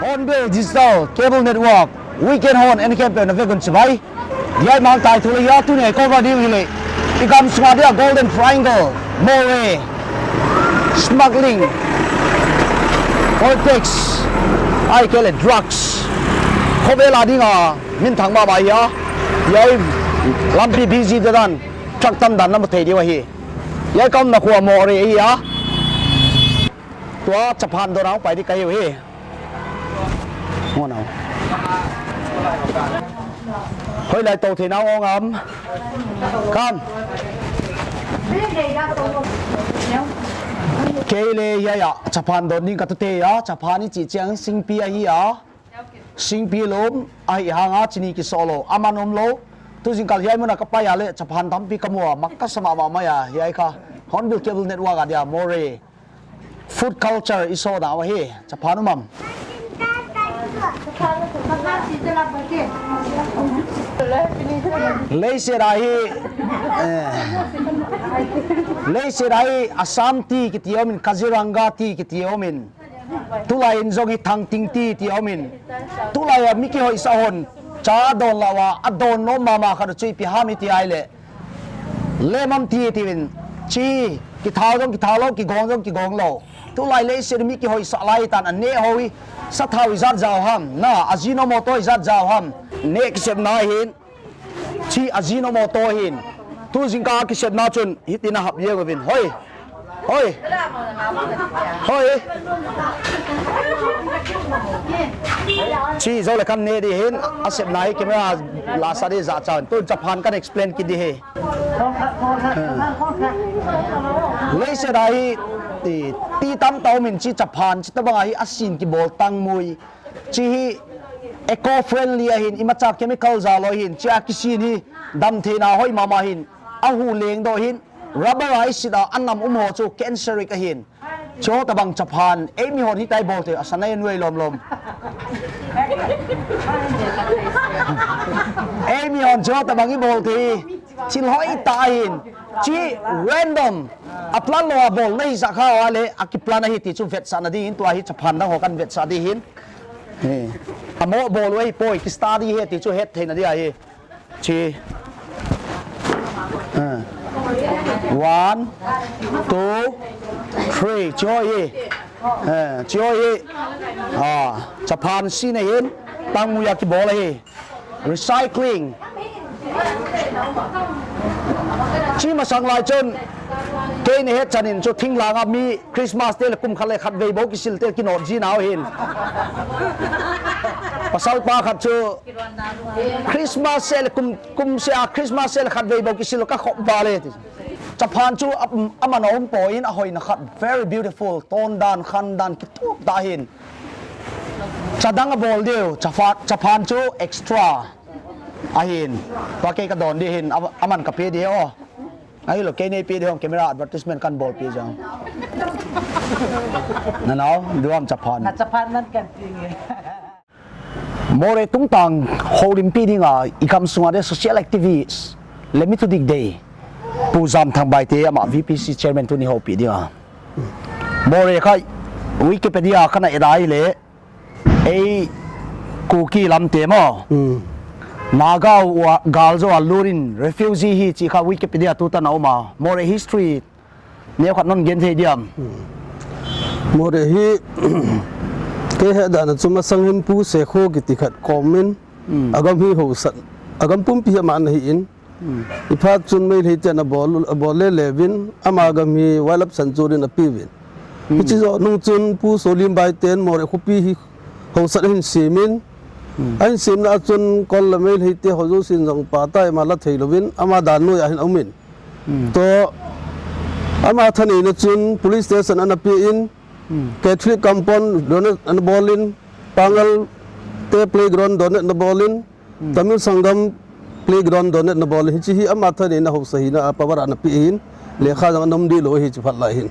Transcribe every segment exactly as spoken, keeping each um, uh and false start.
Hornbill Digital Cable Network, Weekend Horn and Campaign na vekun chibai. Hiai mang tai thu le hiai tuni cover ding hi le. I gam sunga dia Golden Triangle, Moreh, smuggling, politics, ahihkeileh drugs. Khovel a dinga minthang mahmah hi a. Hiai lampi busy dan, truck tam dan na mu thei diu ahi. Hiai ka umna khu Moreh ahi a. Tua chaphan don a hung pai di ka hi uhi. Ngon au. Hoilai tou thei nau ong am. Kan. Kei le hiai a, chaphan don ding ka tu te a, chaphan i chi chiang singpi ahi a. Singpi lom, ahi hang a chini kiso lou, aman um lou. Tu jingkal hiai mun a ka pai a le, chaphan tampi ka mu a, mak ka sa mahmah mai a, hiai kha. Hornbill Cable Network a dia, Moreh. Food culture i so nau ahi, chaphan um am. Leiset a hi, eh, leiset a hi Assam tea kiti om in, Kaziranga tea kiti om in. Tulai in jong hi Thangting tea ti om in. Tulai a mi kihoisah hon, cha don lou a, a don nom mama khat chu ipi ham i ti ai le. Lemon tea ti in, chi, kithau jong kithau lou, kigong jong kigong lou. Tulai leiset mi kihoisah lai tan a neh ho hi, sathau ijat jao ham, na, Ajinomoto ijat jao ham, neh kisepna hin, chi Ajinomoto hin. Tu jingkah kisepna chun, hitin a hap jeng uvin. Hoi, hoi, hoi. Chi jou le kan neh di hin, a sepna hi camera la sa di ja chan. Tu chaphan kan explain kit di hi. Leiset a hi, ti, ti tamtah um in chi chaphan, chi tabang a hi a sin kibol tangmui. Chi hi eco friendly ahin, imacha chemical ja lou hin, chi a kisin hi damtheina hoi mama hin, a hu leng doh hin, rubber a i sit a, a nam um ho chu canceric ahin. Chu tabang chaphan, ei mi hon hitai bol te, a sanai nuai lom lom. Ei mi hon chu tabang i bol te, thil hoi tah ahin. Chi random, a plan lou a bol na hi sa kha a le, a kiplan ahi ti chu vetsahna di hin, tua hi chaphan dang ho kan vetsah di hin. He. Amo bol u ahi poi, ki study he ti chu het theina di ahi. Chi. Ah. One, two, three. Chi ho hi. Eh, chi ho hi. Ah, chaphan sin ahin, tangmui a kibol ahi. Recycling. Chi masang lai chun, kei na het chan in chu thinglhang a mi Christmas te le kum khat le khat vei bou kisil te kinot ji nau hin. Pasal pa khat chu Christmas se le kum, kum se a Christmas se le khat vei bou kisil ka khop va le ti. Chaphan chu a, a man um poi in a hoina khat very beautiful, ton dan, khan dan kitup ta hin. Chadang a bol diu, chaphan, chaphan chu extra. Ahin, tua kei ka don di hin, a, aman ka pe di o. Ahilou, kei nei pe di hong camera advertisement kan bol pe jong. Na nau, duam chaphan. Na chaphan man kan ti nge. Moreh tungtang houlimpi dinga, i kam sunga de social activist, le mi thudik dei. Pu Jamthangbai te ama V P C chairman tuni houpi dinga. Moreh kha Wikipedia kana edai le, ei Kuki lam te mo. Hmm. Naga u a, gal jo a lurin refugee hi chi kha Wikipedia tu ta na uma. Moreh history neo khat non gen thei diam. Hmm. Moreh hi, kei he dan a chu masang hin Pu Sekho kiti khat kom in. Hmm. Agam hi ho sat. Agam pumpi hi ama na hi in. Hmm. Iphat chun Meitei te na bol, bol le levin, ama gam hi Wailap Sanchur in a piuvin. Hmm. Hichi jo nung chun Pu Solimbai ten Moreh khopi hi hosat hin simin. Hmm. Ahin simna chun kol le Meitei te ho jo sin jong pa tai ma la thei louvin, ama dan noi ahin umin. Hmm. To ama thaneina chun police station ana pi in, hmm, Catholic compound donate ana bolin, Pangal te playground donate na bolin, Tamil Sangam playground donate na bol hichi hi ama thaneina housa hina a power ana pi hin, lekha jong anom di lou hi chi phat lai hin.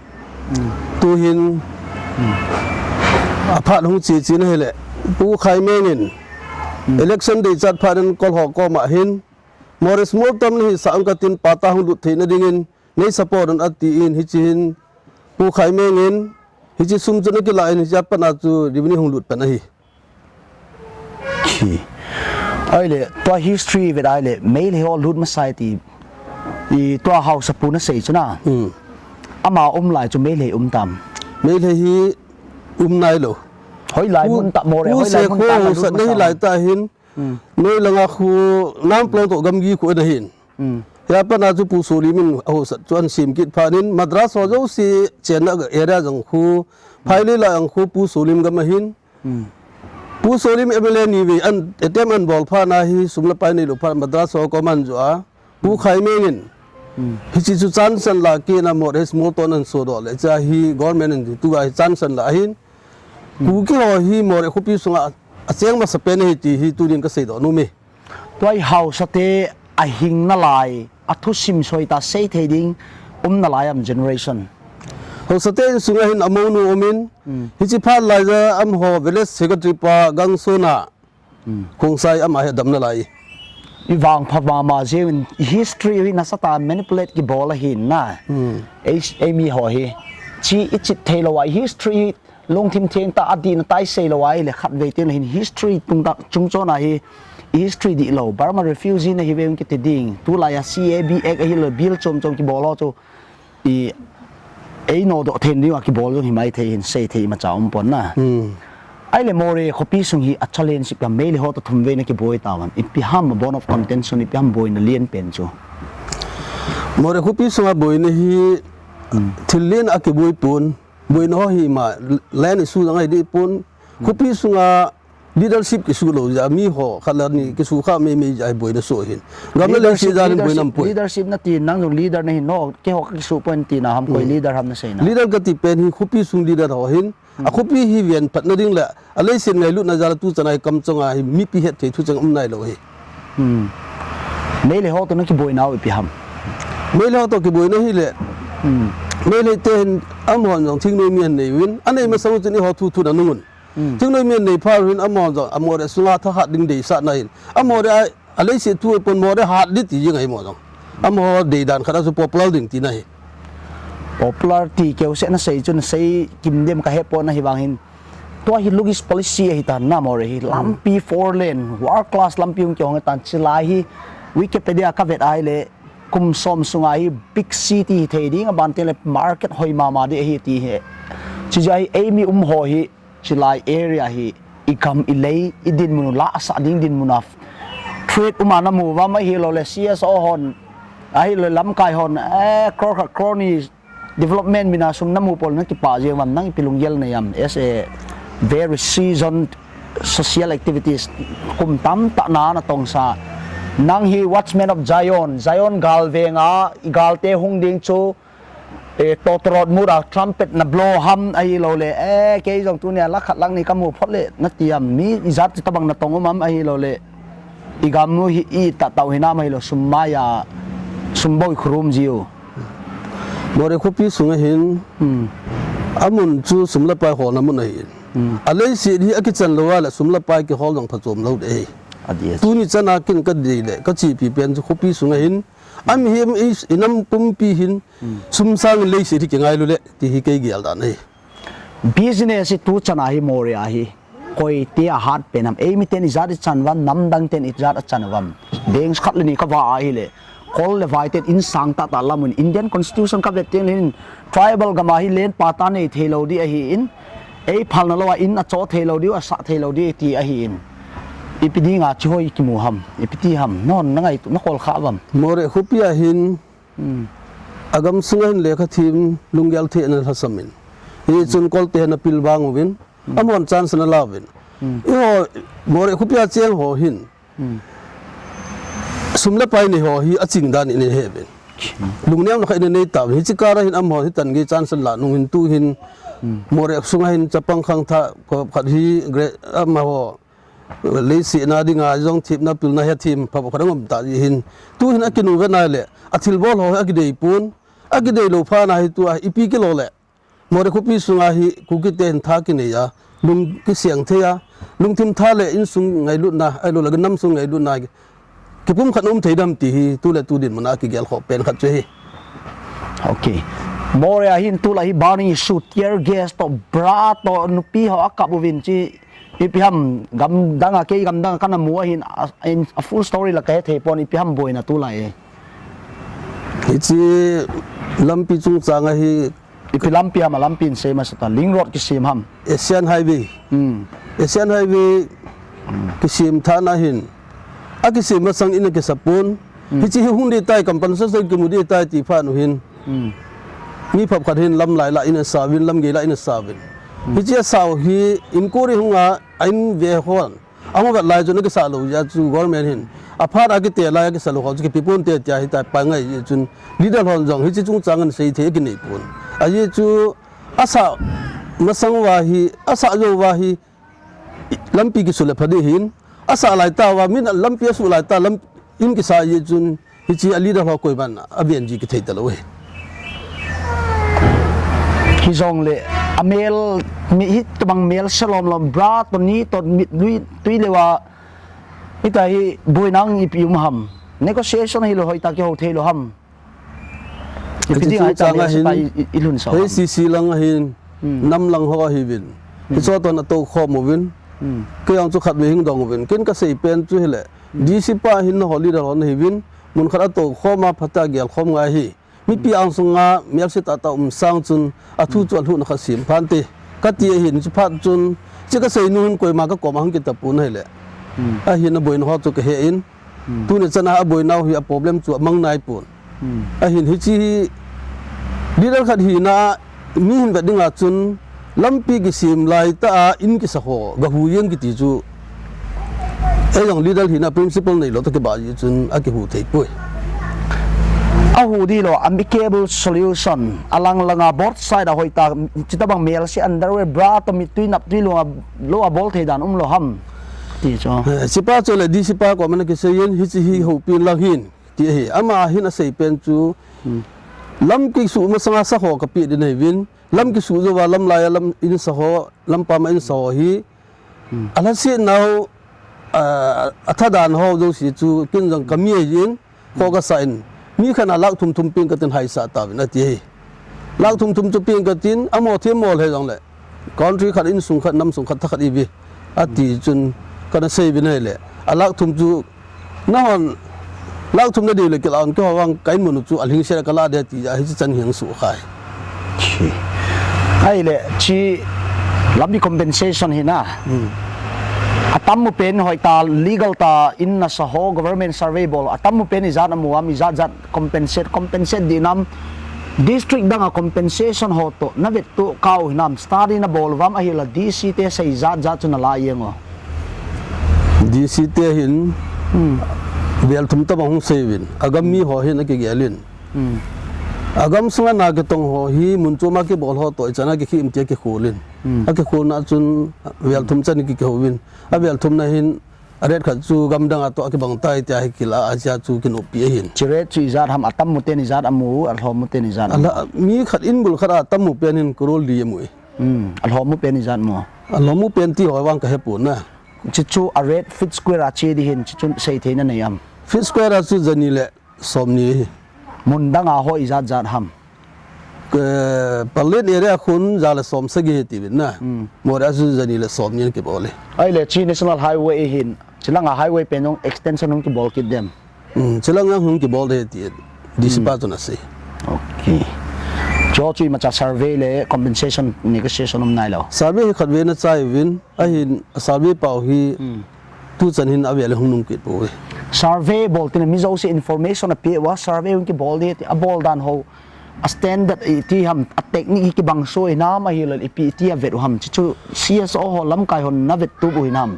Tu hin, aphat hung chi chi na hile, Pu Khaimeng in, election dei chat phat in kol ho koma hin, Moreh small town hi sa ang katin pata hung lut theina dingin, nei support un ati in hichi hin, Pu Khaimeng in, hichi sum chu na kila in hichi apat na chu revenue hung lut pan ahi. Ti. Ahile, tua history vet ahile, Meitei ho lut masai ti, i tua Haosapu nasei chu na. Hmm. Ama um lai chu Meitei um tam. Meitei hi um nailou. Hoilai mun tah Moreh, hoilai mun tah na lut masai. Pu Sekho haosatna hi lai tah hin. Hmm. Noi langa khu Namplong toh Gamgi khu ana hin. Hmm. Hia pat na chu Pu Solim in haosat chu ana sem kit phat in Madras ho jouse chenna area jong khu, Phailei lai jong khu Pu Solim gam ahin. Hmm. Pu Solim M L A ni vei ana attempt ana bol phat na hi sum le pai neilou phat Madras ho kom ana jo a. Pu Khaimeng in. Hmm. Hiche chu chance ana la kit na Moreh small town ana sodoh le cha hi government in tu ga hi chance ana la ahin. Hmm. Kuki ho hi Moreh khopi sunga acheng masapen ahi ti hi tunin kasei doh nom e. Tua hi haosate ahing nalai, athusim soi tah sei thei ding um nalai am generation. Haosate insunga hin amounu um in, hmm, hiche phat lai a amaho village secretary pa Gangsona, hmm, Khongsai ama hi adam nalai. I vangpha mama jeh in history hi nasatah a manipulate kibol ahin na. Hmm. Ei, eimi ho hi. Chi i chit theilou a history lungthim theng tah a dihna tah i seilou ahile khatvei teng le hin history tung tah chungchon a hi i history dihlou. Burma refugee nahi uvin kiti ding. Tulai a C A B Act ahilou bill chom chom kibol ho chu i ei nodoh thei ding a kibol jong hi maithei hin sei thei imacha um pon na. Hmm. Ahile Moreh khopi sung hi a challenge ipi ham Meitei ho toh thum vei na kiboi tauvin. Ipi ham bone of contention ipi ham boina lian pen chu. Moreh khopi sunga boina hi, hmm, thil lian a kiboi pon. Boina ho hi ma, land issue jong ahi deh pon. Hmm. Khopi sunga leadership kisu lou jeh a mi ho khat le ni kisu kha meimei jeh a hi boina soh hin. Gam le leiset jal in boina um poi. Leadership nati nang jong leader nahi no, keiho kakisu poi tina ham koi, hmm, leader ham nasei na. Leader kati pen hi khopi sung leader ho hin. Hmm. A khopi hi ven phatna ding le a leiset ngailutna jal a tu chan a hi kamchang a hi mipi hetthei thucheng um nailou hi. Hmm. Meitei ho toh na kiboina u ipi ham. Meitei ho toh kiboina hile. Hmm. Meitei te hin amahon jong thingnoi mi anei uvin. Anei masang u chun eiho thu thu na nungun. Hmm. Thingnoi mi anei phat uvin amahon jong a Moreh sunga thahat ding deisah na hin. A Moreh a, a leiset thu pon Moreh hat ding ti jing ahi mo jong. Amaho deidan khat a chu popular ding tina hi. Popular ti keuseh nasei chu nasei kim dem kahe pon ahi vang hin. Tua hi Lugis policy ahi tan na Moreh hi. Hmm. Lampi four lane, world class lampi hung kihong tan chilai hi Wikipedia kavet ahile kum som sunga hi big city hithei ding aban teng le market hoi mama ding ahi ti hi. Chijeh a hi eimi um ho hi chilai area hi i gam i lei i dinmun u lahsah ding dinmun a trade um a namu uvam ahilou le C S O hon ahilou le lamkai hon, eh, crore khat crore ni development mina sum namu pol na kipah jeng uvam, nang ipi lunggel nei am as a very seasoned social activities kum tamtah na natongsa. Nang hi Watchman of Zion, Zion galveng a i galte hung ding chu, eh, totorot mura trumpet na blow ham ahilou le, eh, kei jong tunia lakh khat lakh ni kamu phot le nati am, mi ijat chu tabang natong um am ahilou le. I gam u hi i tah tah u hinam ahilou, sum maiya, sum bou i khurum jiu. Moreh khopi sunga hin, hmm, amun chu sum le pai holna mun ahin. Hmm. A leiset hi akichan lou a le sum le pai kihol jong phachom lou ding ahi. Adi, adi. Tuni chan a kin kadei le kachepi pen chu khopi sunga hin, ami hi, i, i nam pumpi hin, hmm, sum sang leiset hi kingailu le, ti hi kei gel dan ahi. Business hi tu chan a hi Moreh a hi. Koi te a hat pen am. Eimi ten ijat ichan uvam, namdang ten ijat achan uvam. Bank khat le ni kavah ahile. Kol le vai ten in sang tah tah lam un. Indian Constitution kavet teng le hin tribal gam a hi land patta nei thei lou ding ahin. Ei phalna lou a in acho thei lou ding, asah thei lou ding ti ahin. Ipi dinga chi hoi kimu ham. Ipi ti ham. Non na ngaito, na kol kha uvam. Moreh khopi a hin Hmm. Agam sunga hin lekha them lunggel thei ana lhasam in. Hichun Kolte ana pilvang uvin. Hmm. Amahon chance ana la uvin. Hmm. Eiho Moreh khopi a cheng ho hin. Hmm. Sum le pai nei ho hi aching dan in ihe uvin. Hmm. Lungnemna khat in anei tauvin. Hiche kar a hin amahon hitan gei chance ana la nung hin tu hin. Hmm. Moreh sunga hin chapang khangthah khat hi gre-, amaho Leiset na dinga jong themna pilna hi athem phabep khat angom ta jeh hin. Tu hin akinu ve nai le, athilbol ho hi akidei pon, akidei lou phat na hi tua, ipi kilo le. Moreh khopi sunga hi Kuki te hin tha kinei a, lung kiseng thei a, lungthim tha le insung ngailutna, ahilou le nam sung ngailutna, kipumkhat um thei dem ti hi, tu le tu dinmun a kigel khoh pen khat chu ahi. Ok. Moreh a hin tulai hi burning issue, tear gas toh, bra toh, nupi ho akap uvin chi, Ipi ham, gamdang a, kei gamdang a kana mu ahin, a, in, a full story la kahe thei pon, ipi ham boina tulai e. Hiche lampi chungchang a hi Ipi lampi ham, a lampi in sei masa ta, link road kisem ham. Asian Highway. Hmm. Asian Highway kisem tha na hin. Akisem masang in akisa pon. Hmm. Hiche hi hung ding tai, compensation kimu ding tai ti phat u hin. Hmm. Mi phap khat hin lam lai la in asa uvin, lam gei la in asa uvin. Hmm. Hiche asao hi inquiry hung a, a in ve hon. Ahung vet lai chun akisa lou jeh a chu government hin. Aphat a kite lai akisa lou ho chu kipe pon te tia hita pa ngai jeh chun. Leader hon jong hiche chungchang in sei thei akinei pon. Ajeh chu asa masang uva hi, asa jou uva hi, lampi kisu le pha ding ahin, asa lai tauva, min lampi asu lai ta, lam in kisa jeh chun, hiche a leader ho koiman aven ji kithei talou ahi. Hijongle, amel, mi hitobang melse lom lom, bra toh ni toh mit lui tui leuva, hita hi boina ipi um ham. Negotiation hilou hoitah kihou thei lou ham. Ipi ding a hiche chungchang a hin, i, i, ilhun sa H C C lang a hin, hmm, nam lang ho ahiuvin. Hmm. Hiche toh na tou khom uvin. Hmm. Kei jong chu khatvei hung dong uvin. Ken kasei pen chu hile. Hmm. D C pa hin nangho leader ho nahiuvin. Mun khat a tou khom a phatah a gel khom ngai ahi. Mipi, hmm, ang sunga melse tah tah um sang chun athu, hmm, chu alhuhna khat sem phante. Kati ahin chu phat chun. Hiche kasei nu hin koima kakom a hung kit tapon ahile. Hmm. Ahin aboina ho chu kahe in. Hmm. Tuni chan a aboinau hi a problem chu amang nai pon. Hmm. Ahin hiche hi leader khat hina mi hin vet dinga chun lampi kisem lai tah a in kisa ho gahu jeng kiti chu. Ei jong leader hina principle neilou toh kibah jeh chun akihu thei poi. Ahu ding lou, amicable solution, alang langa both side a hoitah, chutobang melse underwear, bra toh mittui naptui lou a, lou a bol thei dan umlou ham. Ti chu. Eh, hichepa chu le D C pa koma ana kisei in, hiche hi houpi lang hin, ti ahi. Ama hin asei pen chu, hmm, lam kisuh masanga sa ho kapeh ding ahiuvin, lam kisuh jouva lam laiya lam in sa ho, lam pama in sa ho hi, hmm, alhasetnau, ah, athadan ho jouse chu ken jong kami ahin, kho kasa in, mi khat a lakh thum thum peng katin haisah tauvin ati ahi. Lakh thum thum chu peng katin, amo thei mo le jongle. Country khat, insung khat, namsung khat, thakhat ive. Ati chun kana seiuvin ahile. A lakh thum chu nahon lakh thum nadei le kilah un, keiho vang ka in mun u chu alhingset a kalah ding ati a hiche chan hi ahung suhkhai. Khi. Ahile, hiche lampi compensation hina. Hmm. Atammu pen hoitah legal tah in nasa ho government survey bol. Atammu pen ijat amu am, ijat jat compensate, compensate ding nam, district dang a compensation ho toh navet tup kau hinam, study nabol uvam, ahila D C te sei jat jat chu nala jeng o. D C te hin, hmm, vel thum tobang hung seiuvin, agam mi ho hin akigel in. Hmm. Agam sunga na kitong ho hi mun chom a kibol ho toh ichan a kikhim tia kikhol in. Hmm. Akikholna chun vel thum chan kikihou vin. Avel thumna hin a rate khat chu gamdang a toh akibang tai tia hi kilah a, hichea chu kinoppi ahin. Hiche rate chu ijat ham, atammu ten ijat amu, alhommu ten ijat amu? Ala, mi khat in bul khat a atammu pen hin crore li amu e. Hmm, alhommu pen ijat mu? Alhommu pen ti ho vang kahe pon na. Hiche chu a rate feet square a che ding hin, hiche chu seithei nanei am? Feet square a chu jani le somni ahi. Mun dang a ho ijat jat ham? Ke, Pallel area khun ja le som sagi ahi tiuvin na. Hmm. Moreh a chu jani le somni kibol e. Ahile hiche National Highway hin, hiche langa highway pen jong extension hung kibol kit dem? Hmm, hiche lang jong hung kibol ding ahi ti D C, hmm, pa chun asei. Okay. Hiche chu imacha survey le compensation negotiation um nailou? Survey hi khatvei ana chai uvin, ahin a survey pau hi, hmm, tuchan hin avel le hung nung kit pouve. Survey bol tina mi jouse information apeh uva, survey hung kibol ding ti, abol dan ho, a standard iti ham, a technique hi kibang so hinam, ahilou le ipi iti avet u ham, hiche chu C S O ho lamkai hon navet tup u hinam?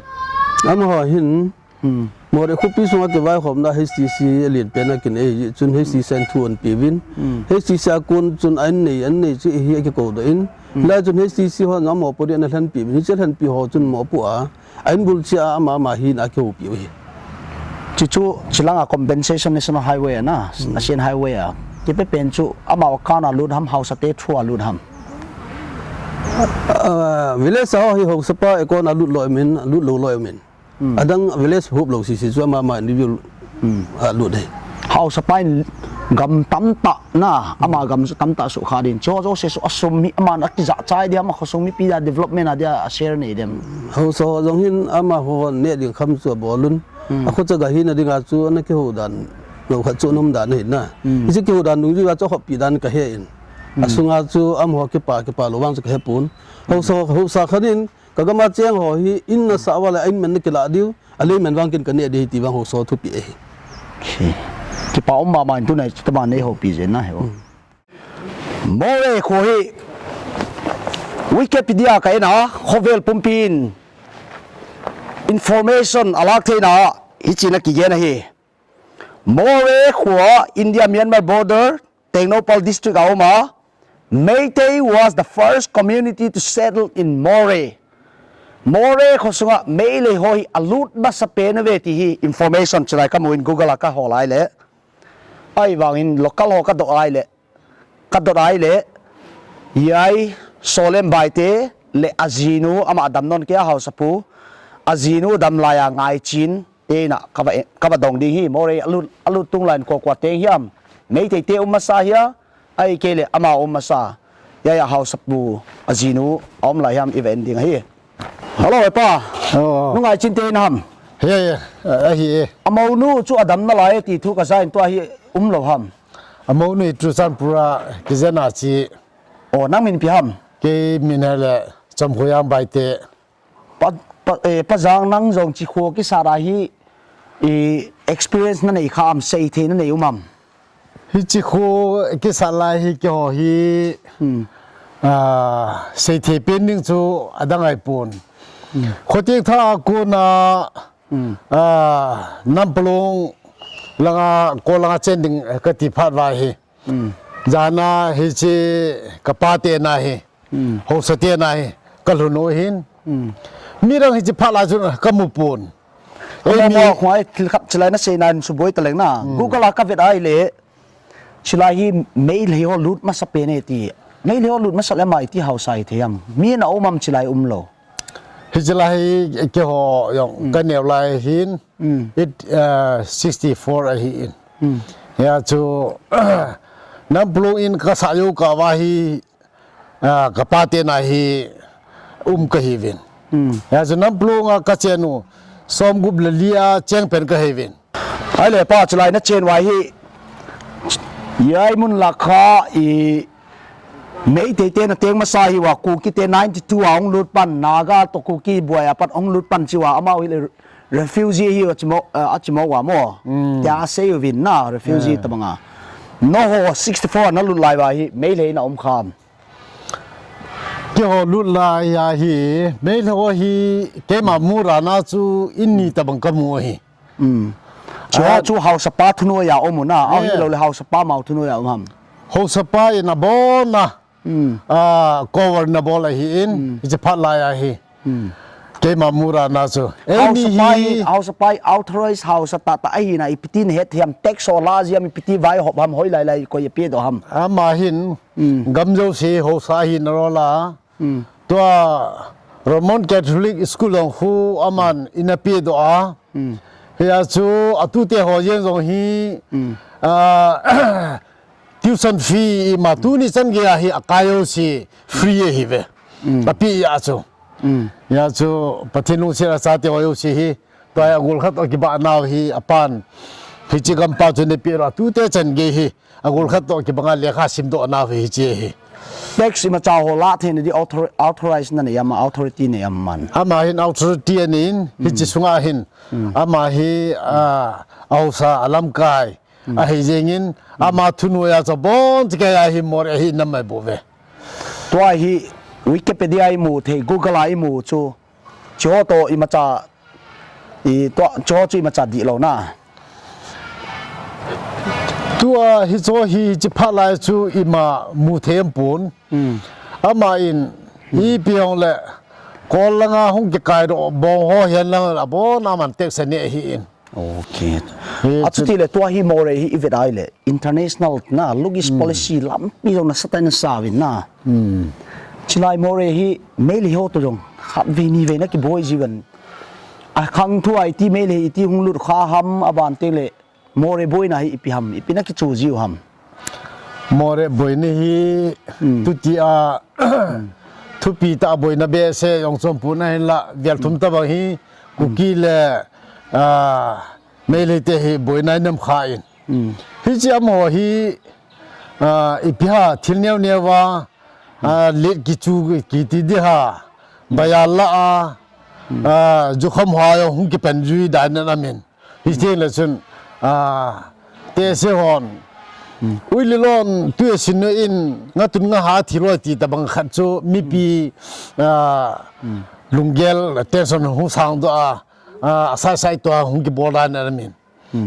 Amaho hin, hmm, Moreh khopi sunga kivaikhomna H T C alen pen a kinei, chun H T C in thu ahin peuvin. Hmm. H T C a kon chun an nei, an nei chu hi akikou doh in. Hmm. Lai chun H T C hon amaho pori ana lhenpi uvin, hiche lhenpi ho chun mopo a. A in bul cheh a ama, ama hina kihoupi u ahi. Hiche chu, hiche langa compensation National Highway a na, hmm, National Highway a. Kipe pen chu, amau account a lut ham, haosate through a lut ham? Ah, village a ho hi haosapa account a lut lou aum in, lut lou lou aum in. Hmm. Adang village hop lou sese chu ama, ama individual, hmm, a lut ahi. Haosapa in Gam tamtah na, ama gam chu tamtah sukha din. Chu jouse chu asum hi aman akijah chai dia, ama khosung mipi dia development a dia a share nei dem. Haosa ho jong hin amaho neh ding kham chu abol un. Hmm. Akhochaga hina dinga chu ana kihou dan, lou khat chu ana um dan ahi na. Hmm. Hichu kihou dan dungjuiya chu ahoppi dan kahe in. Hmm. Asunga chu amaho kipa, kipa lou vang chu kahepon. Haosa, haosa khat in, kagam a cheng ho hi in nasah uva le, a in man nakilah diu, alei man vang ken kaneh ding ahi ti vang haosa thupi ahi. Okay. Kipa um mama in tunai chu tama neihoupi jeng na he o. Hmm. Moreh kho hi Wikipedia ka en a, khovel pumpin information alak theina hichea kigen ahi. Moreh kho India Myanmar border, Tengnoupal district a um a, Meitei was the first community to settle in Moreh. Moreh kho sunga Meitei ho hi alut masapen uve ti hi information chulai kamu in Google a kahol lai le. Ahivangin local ho kadoh lai le. Kadoh lai le, hiai Solem Baite le ajinu ama damlou kei a haosapu, ajinu damlai a Ngaichin te ina kava, kava dong ding hi, Moreh alut, alut tung lai in koi koi te hiam, Meitei te um masa hia, ahikei le ama um masa, hiai a haosapu ajinu aum lai hiam iva en ding ahi. Hello, hepa. Oh. Nu Ngaichin te na ham? He, he, ahi e. Amounu chu adam nalai ti thu kaja in tua hi umlou ham? Amounu hi Churachandpur a kijen a chi. Oh, nang min ipi ham? Kei min hile Chomkhoijang Baite. Pa, pa, eh, Pa Jang nang jong chi kho kisat a hi, eh, experience nanei kha am, seithei nanei um am? Hichi kho kisat lai hi keiho hi, hmm, ah, seithei pen ding chu adang ahipon. Hmm. Khotek tha a kona, hmm, ah, Nampalung langa, kol langa chen ding kati phat uva hi. Hmm. Jana hichi kapa te na hi. Hmm. Haosa te na hi. Kalhun u hin. Hmm. Midang hichi phat lai chu kamu pon. Kamo, ei mi mo, khuai thil khat chilai nasei nan suboi taleng na. Hmm. Google a kavet a ahile. Chilai hi Meitei ho lut masapen e ti. Meitei ho lut masa le ama iti haosa hithei am? Mi ana um am chilai umlou? Hichi lai hi keiho jong, mm, kaneo lai hin, mm, it, uh, sixty-four ahi in. Mm. Hia chu, Nampalung in kasah jou kah uva hi, ah, kapa te na hi um kahiuvin. Mm. Hia chu Nampalung a kachen u, somgup le li a cheng pen kahiuvin. Ahile pa, chulai nachen uva hi, hiai mun lah kha i Meitei te nateng masa hi uva, Kuki te ninety-two a hung lut pan, Naga toh Kuki buai a pat hung lut pan chi uva, amau hi le refugee hi uva chimo, eh, achimo uva mo. Mm. Tia asei uvin na, refugee, eh, tabang a. Nangho sixty-four nalut lai uva hi, Meitei na um kham? Keiho lut lai a hi, Meitei ho hi keima mura na chu in ni tabang kamu hi. Mm. Chu, ah, chu haosapa thunoi a um u na, ahilou le haosapa mau thunoi a um ham? Haosapa in abon a, mm, ah, cover na bol ahi in, mm, hichi phat lai a hi. Mm. Keima mura na chu. Ei mi haosapa hi, hi haosapa hi authorized haosa tahtah ahina, ipi ti nahet hiam, tax ho la jiam, ipi ti vaihop ham, hoilai lai koi apedoh ham? Ama hin, mm, gam jouse haosa ahina lou la. Hmm. Tua Roman Catholic School jong khu aman eina pedoh a. Hmm. Hia chu atute ho jeng jong hi, hmm, ah, tuition fee ima tuni chan gei a hi akai jouse free ahiuve. Hmm. Ape a chu. Hmm. Hia chu Pathen lungset a chate ho jouse hi. Tua hi agol khat toh kibah nau hi apan. Hichi gam pa chu neipeh lou, tute chan gei hi. Agol khat toh kibang a lekha simdoh nau hi hichi hi. Tax imacha ho la theina di author-, authorize nanei am, authority nei am man? Ama hin authority anei in, hmm, hichi sunga hin. Hmm. Ama hi, ah, ahaosa alamkai. Hmm. Ahi jeng in, hmm, ama thunoi a chu abon chikei a hi Moreh hi nam mai bouve. Tua hi Wikipedia imu thei, Google a imu chu. Chuho toh imacha, i tua, chuho chu imacha dihlou na. Tua hichu hichi phat lai chu ima mu thei pon. Hmm. Ama in, hmm, ipi hung le, kol langa hung kikai doh bong ho hihen lang abon aman tax anei ahi in. Okay. Hi, achuti le tua hi Moreh hi ivet a ahile international na, Look East, hmm, policy lampi jong nasatah in asa uvin na. Hmm. Chulai Moreh hi Meitei ho toh jong khatvei nivei nakiboi jiuvin. Akhang thu a iti Meitei iti hung lut kha ham, aban teng le Moreh boina hi ipi ham, ipi na kichu jiu ham? Moreh boina hi tuti a thupi tah boina behseh jong chu um pon ahinla, vel thum tabang hi Kuki le, ah, Meitei te hi boina i nam kha in. Hiche amaho hi, ah, ipi ham thil neo neo a, ah, let kichu kiti di ham, baiya la a, ah, jukham ho a jong hung kipan jui dan in amin. Hiteng le chun, ah, tehse hon. Ui le lon, tu e sin nu in, nga tun nga ha thi loi ti tabang khat chu, mipi, ah, lunggel tension hung sang doh a, ah, sai sai tua hung kibol dan in amin.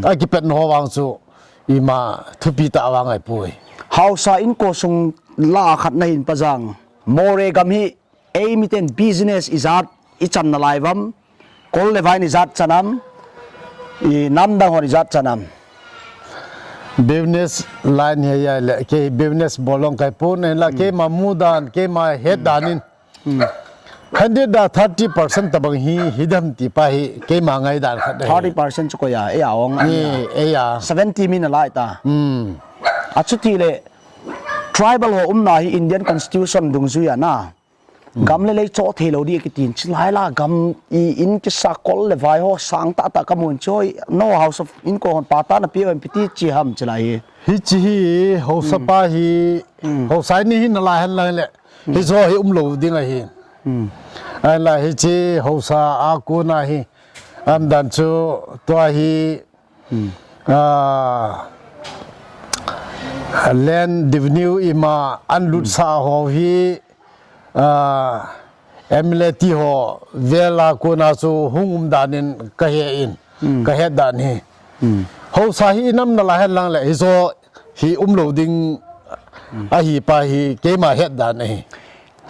A kipatna ho vang chu, ima thupi tah vang ahipoi. Haosa inko sung la khat na hin pa jang. Moreh gam hi, ei miten business ijat ichan nalai uvam, kol le vai in ijat chan am, i namdang hon ijat chan am. Business line hi ahile, kei business bol jong kahi pon, ahinla keima mu dan, keima het dan in. Hundred a thirty percent tabang hi, hi dam ti pa hi, keima ngai dan khat ahi. Thirty percent chu koi a, ei a ong a. Ei, ei a. Seventy mi nalai ta. Achuti le, tribal ho umna hi Indian Constitution dungjui a na. Gam le lei choh thei lou di kitin, chulai la gam i in kisa kol le vai ho sang tah tah kamun choi, no House of Inko hon pata na pia em piti chi ham chulai hi. Hiche hi, haosa pa hi, haosa ni hi nalai hen lang le, hijo hi um lou ding ahi. Ahinla hiche haosa a kona hi, aum dan chu tua hi, ah, land revenue ima an lutsah ho hi, ah, M L A ti ho vel a kona chu hung um dan in kahe in, kahet dan hi. Haosa hi i nam nalai hen lang le, hijo hi um lou ding ahi pa hi keima het dan ahi.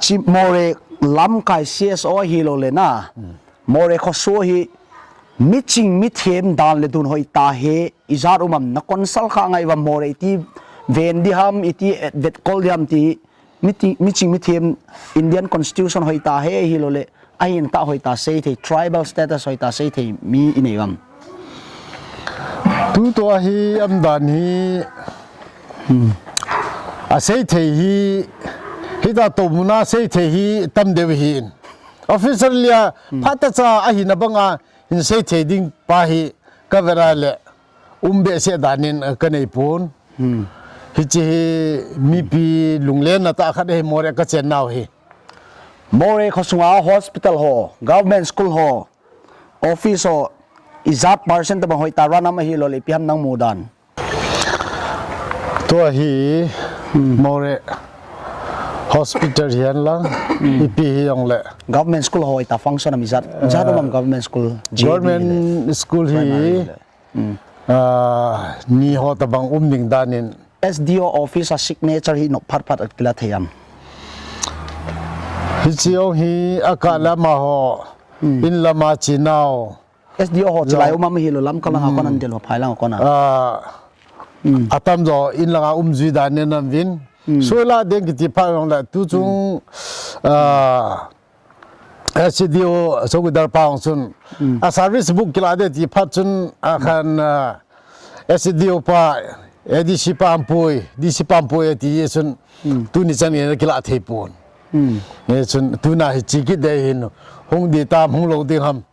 Chi Moreh lamkai C S O ahilou le na. Moreh khoso hi miching mithem dan le dun hoi ta he, ijat um am na consult kha ngai uvam Moreh iti ven di ham, iti vetkol di ham ti, miching mithem Indian Constitution hoi ta he ahilou le, ahin tah hoi ta sei thei, tribal status hoi ta sei thei mi i nei uvam. Tutua hi aum dan hi, a sei thei hi, hita to muna sei thei hi tam deu hin. Officially a, phat ta cha ahina bang a, hin sei thei ding pa hi ka vet a le, um behseh dan in ka nei pon. Hiche hi mipi lunglen na tah khat ahi Moreh ka chen nau hi. Moreh khosunga hospital ho, government school ho, office ho, ijat percent tabang hoi ta run am ahilou le, ipi ham nang mu dan. Tua hi Moreh hospital hihen lang, ipi hi jong le. Government school hoi ta function am ijat, ijat um am government school, G D government school hi, primary le. Ah, ni ho tabang um ding dan in. S D O office a signature hi nop phat phat a kila thei am. Hiche jong hi a ka lama ho, in lama chinau. S D O ho chulai um am hilou, Lamka langa kon a, Delhi phai langa kon a. Ah, atam jo in langa um jui dan ne nam vin. Soi la ding kiti pha jong le tu chung, ah, S D O chowkidar pa hung chun. A service book kila de ti phat chun a khan, ah, S D O pa, A D C pa ampui, D C pa ampui ti chun. Tuni chan in kila thei pon. Hichun tuna hi chi kit de hin hung di tam hung lou ding ham.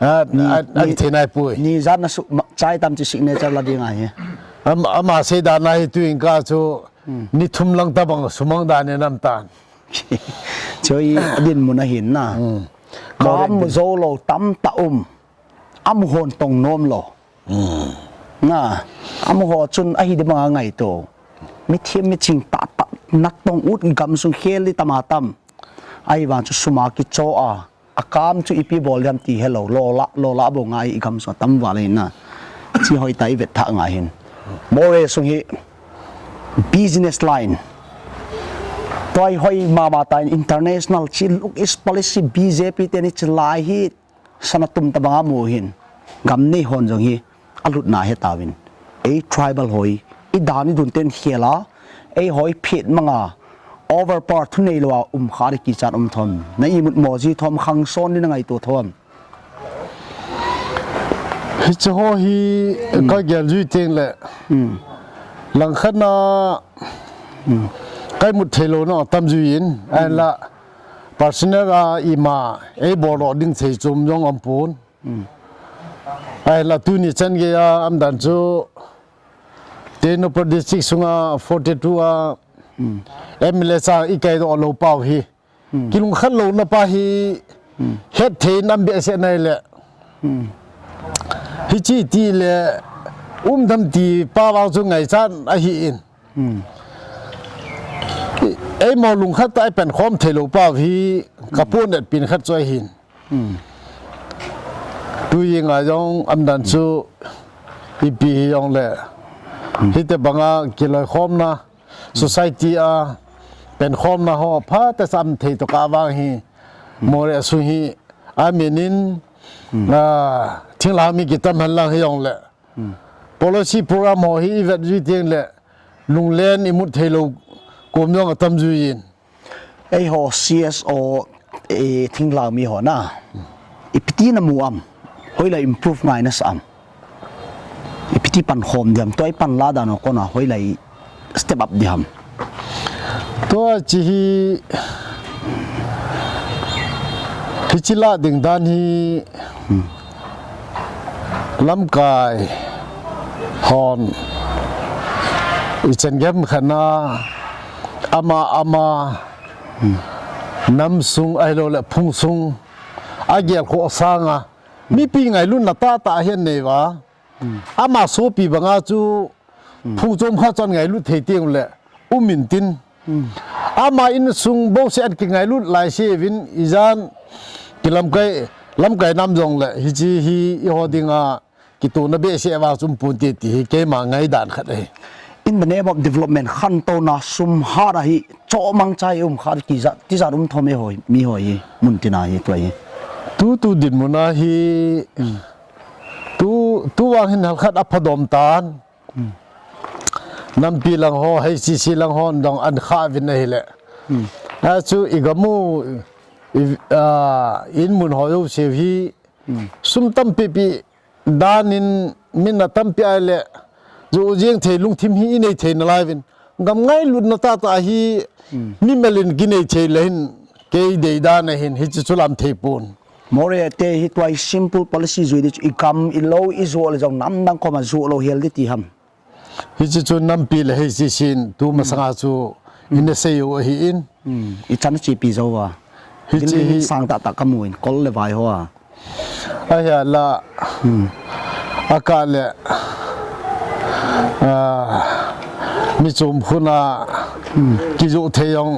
A, ni, a, a, ni, thei nai pui. Ni jat na su, ma, chai tam chi signature la ding ahi. Am, ama sei dan ahi tu in ka chu, ni thum lang tabang sumang dan e nam tan. Choi, a dinmun ahin na. Kam jou lou tam tah um. Amu hon tong nom lou. Na, amu ho chun ahi di banga ngaito. Mi thim mi ching tah tah, na tong ut i gam sung khel di tam a tam. Ahivang chu suma kicho a. A kam chu ipi bol diam ti helou, lola, lola bou ngai i gam sung a tam val ahi na. Chi hoi ta i vet tha ngai hin. Moreh sung hi business line. Toi hoi mama ta in international chi look is policy B J P te ni chi lai hi sana tum ta banga mu hin. Gam nei hon jong hi. A lutna he tauvin. Ei tribal hoi, i dan i dun ten khel a, ei hoi phet manga, overpower thu nei lou a um kha di kichat um thom. Na imut mo ji thom khang son di na ngaito thom. Hiche ho hi ka gel jui teng le, langkhat na ka imut thei lou na tam jui in, ahinla personal a ima ei bol lou ding thei chom jong um pon. Ahinla tuni chan gei a um dan chu Tengnoupal District sunga forty two a M L A cha i kai doh lou pau hi. Kilungkhat louna pa hi het thei nam behseh nai le. Hiche ti le um tham ti pa vang chu ngaichat ahi in. Ei mo lungkhat ta i pen khom thei lou pau hi ka pon et pin khat chu ahin. Tu i ngai jong um dan chu ipi hi jong le. Hiti banga kiloikhomna society a penkhomna ho pha ta sam thei to ka vang hi. Moreh sung hi a min in, a, thinglhang mi kitam hen lang hi jong le. Policy program ho hi i vet jui teng le lunglen i mut thei lou kom jong a tam jui in. Ei ho C S O, e, thinglhang mi ho na. Ipi ti na mu am. Hoilai improve ngai na sa am. Ipi ti pan khom diam, tua i pan la dan ho kona hoilai step up di ham. Tua chi hi, hiche la ding dan hi, lamkai hon i chen gem khat na ama, ama, nam sung ahilou le phung sung a gel kho sanga mipi ngailutna tah tah ahin nei uva. Ama sopi banga chu phung chom khat chun ngailut thei teng le um in tin. Ama insung bouseh a kingailut lai se uvin ijan kilamkai, lamkai nam jong le hiche hi i ho dinga kitona behseh vang chu um pon te ti hi keima ngaidan khat ahi. In the name of development, khantouna sum hat a hi chomang chai um khat kija, tijat um thom e hoi, mi hoi hi, mun tina hi tua hi. Tu, tu dinmun a hi, tu, tu vang hin hal khat a phadom tan. Nampi lang ho, H C C lang ho dong an kha vin ahile. A chu i gam u, i, a, in mun ho jouse hi, sum tampi pi dan in min a tampi ahile, ju jeng thei lungthim hi i nei thei nalai vin. Gam ngailutna tah tah hi, mi melin kinei thei le hin, kei dei dan ahin, hiche chu lam thei pon. Moreh te hi tua i simple policy jui di chu i gam i lou i jo le jong nam dang koma jo lou hel di ti ham. Hiche chu nampi le H C C in tu masanga chu i na sei u ahi in. I chan chepi jou a. Hiche building hi sang tah tah ka mu in kol le vai ho a. Ahia la, a ka le, a, mi chom khun a, kijo thei jong,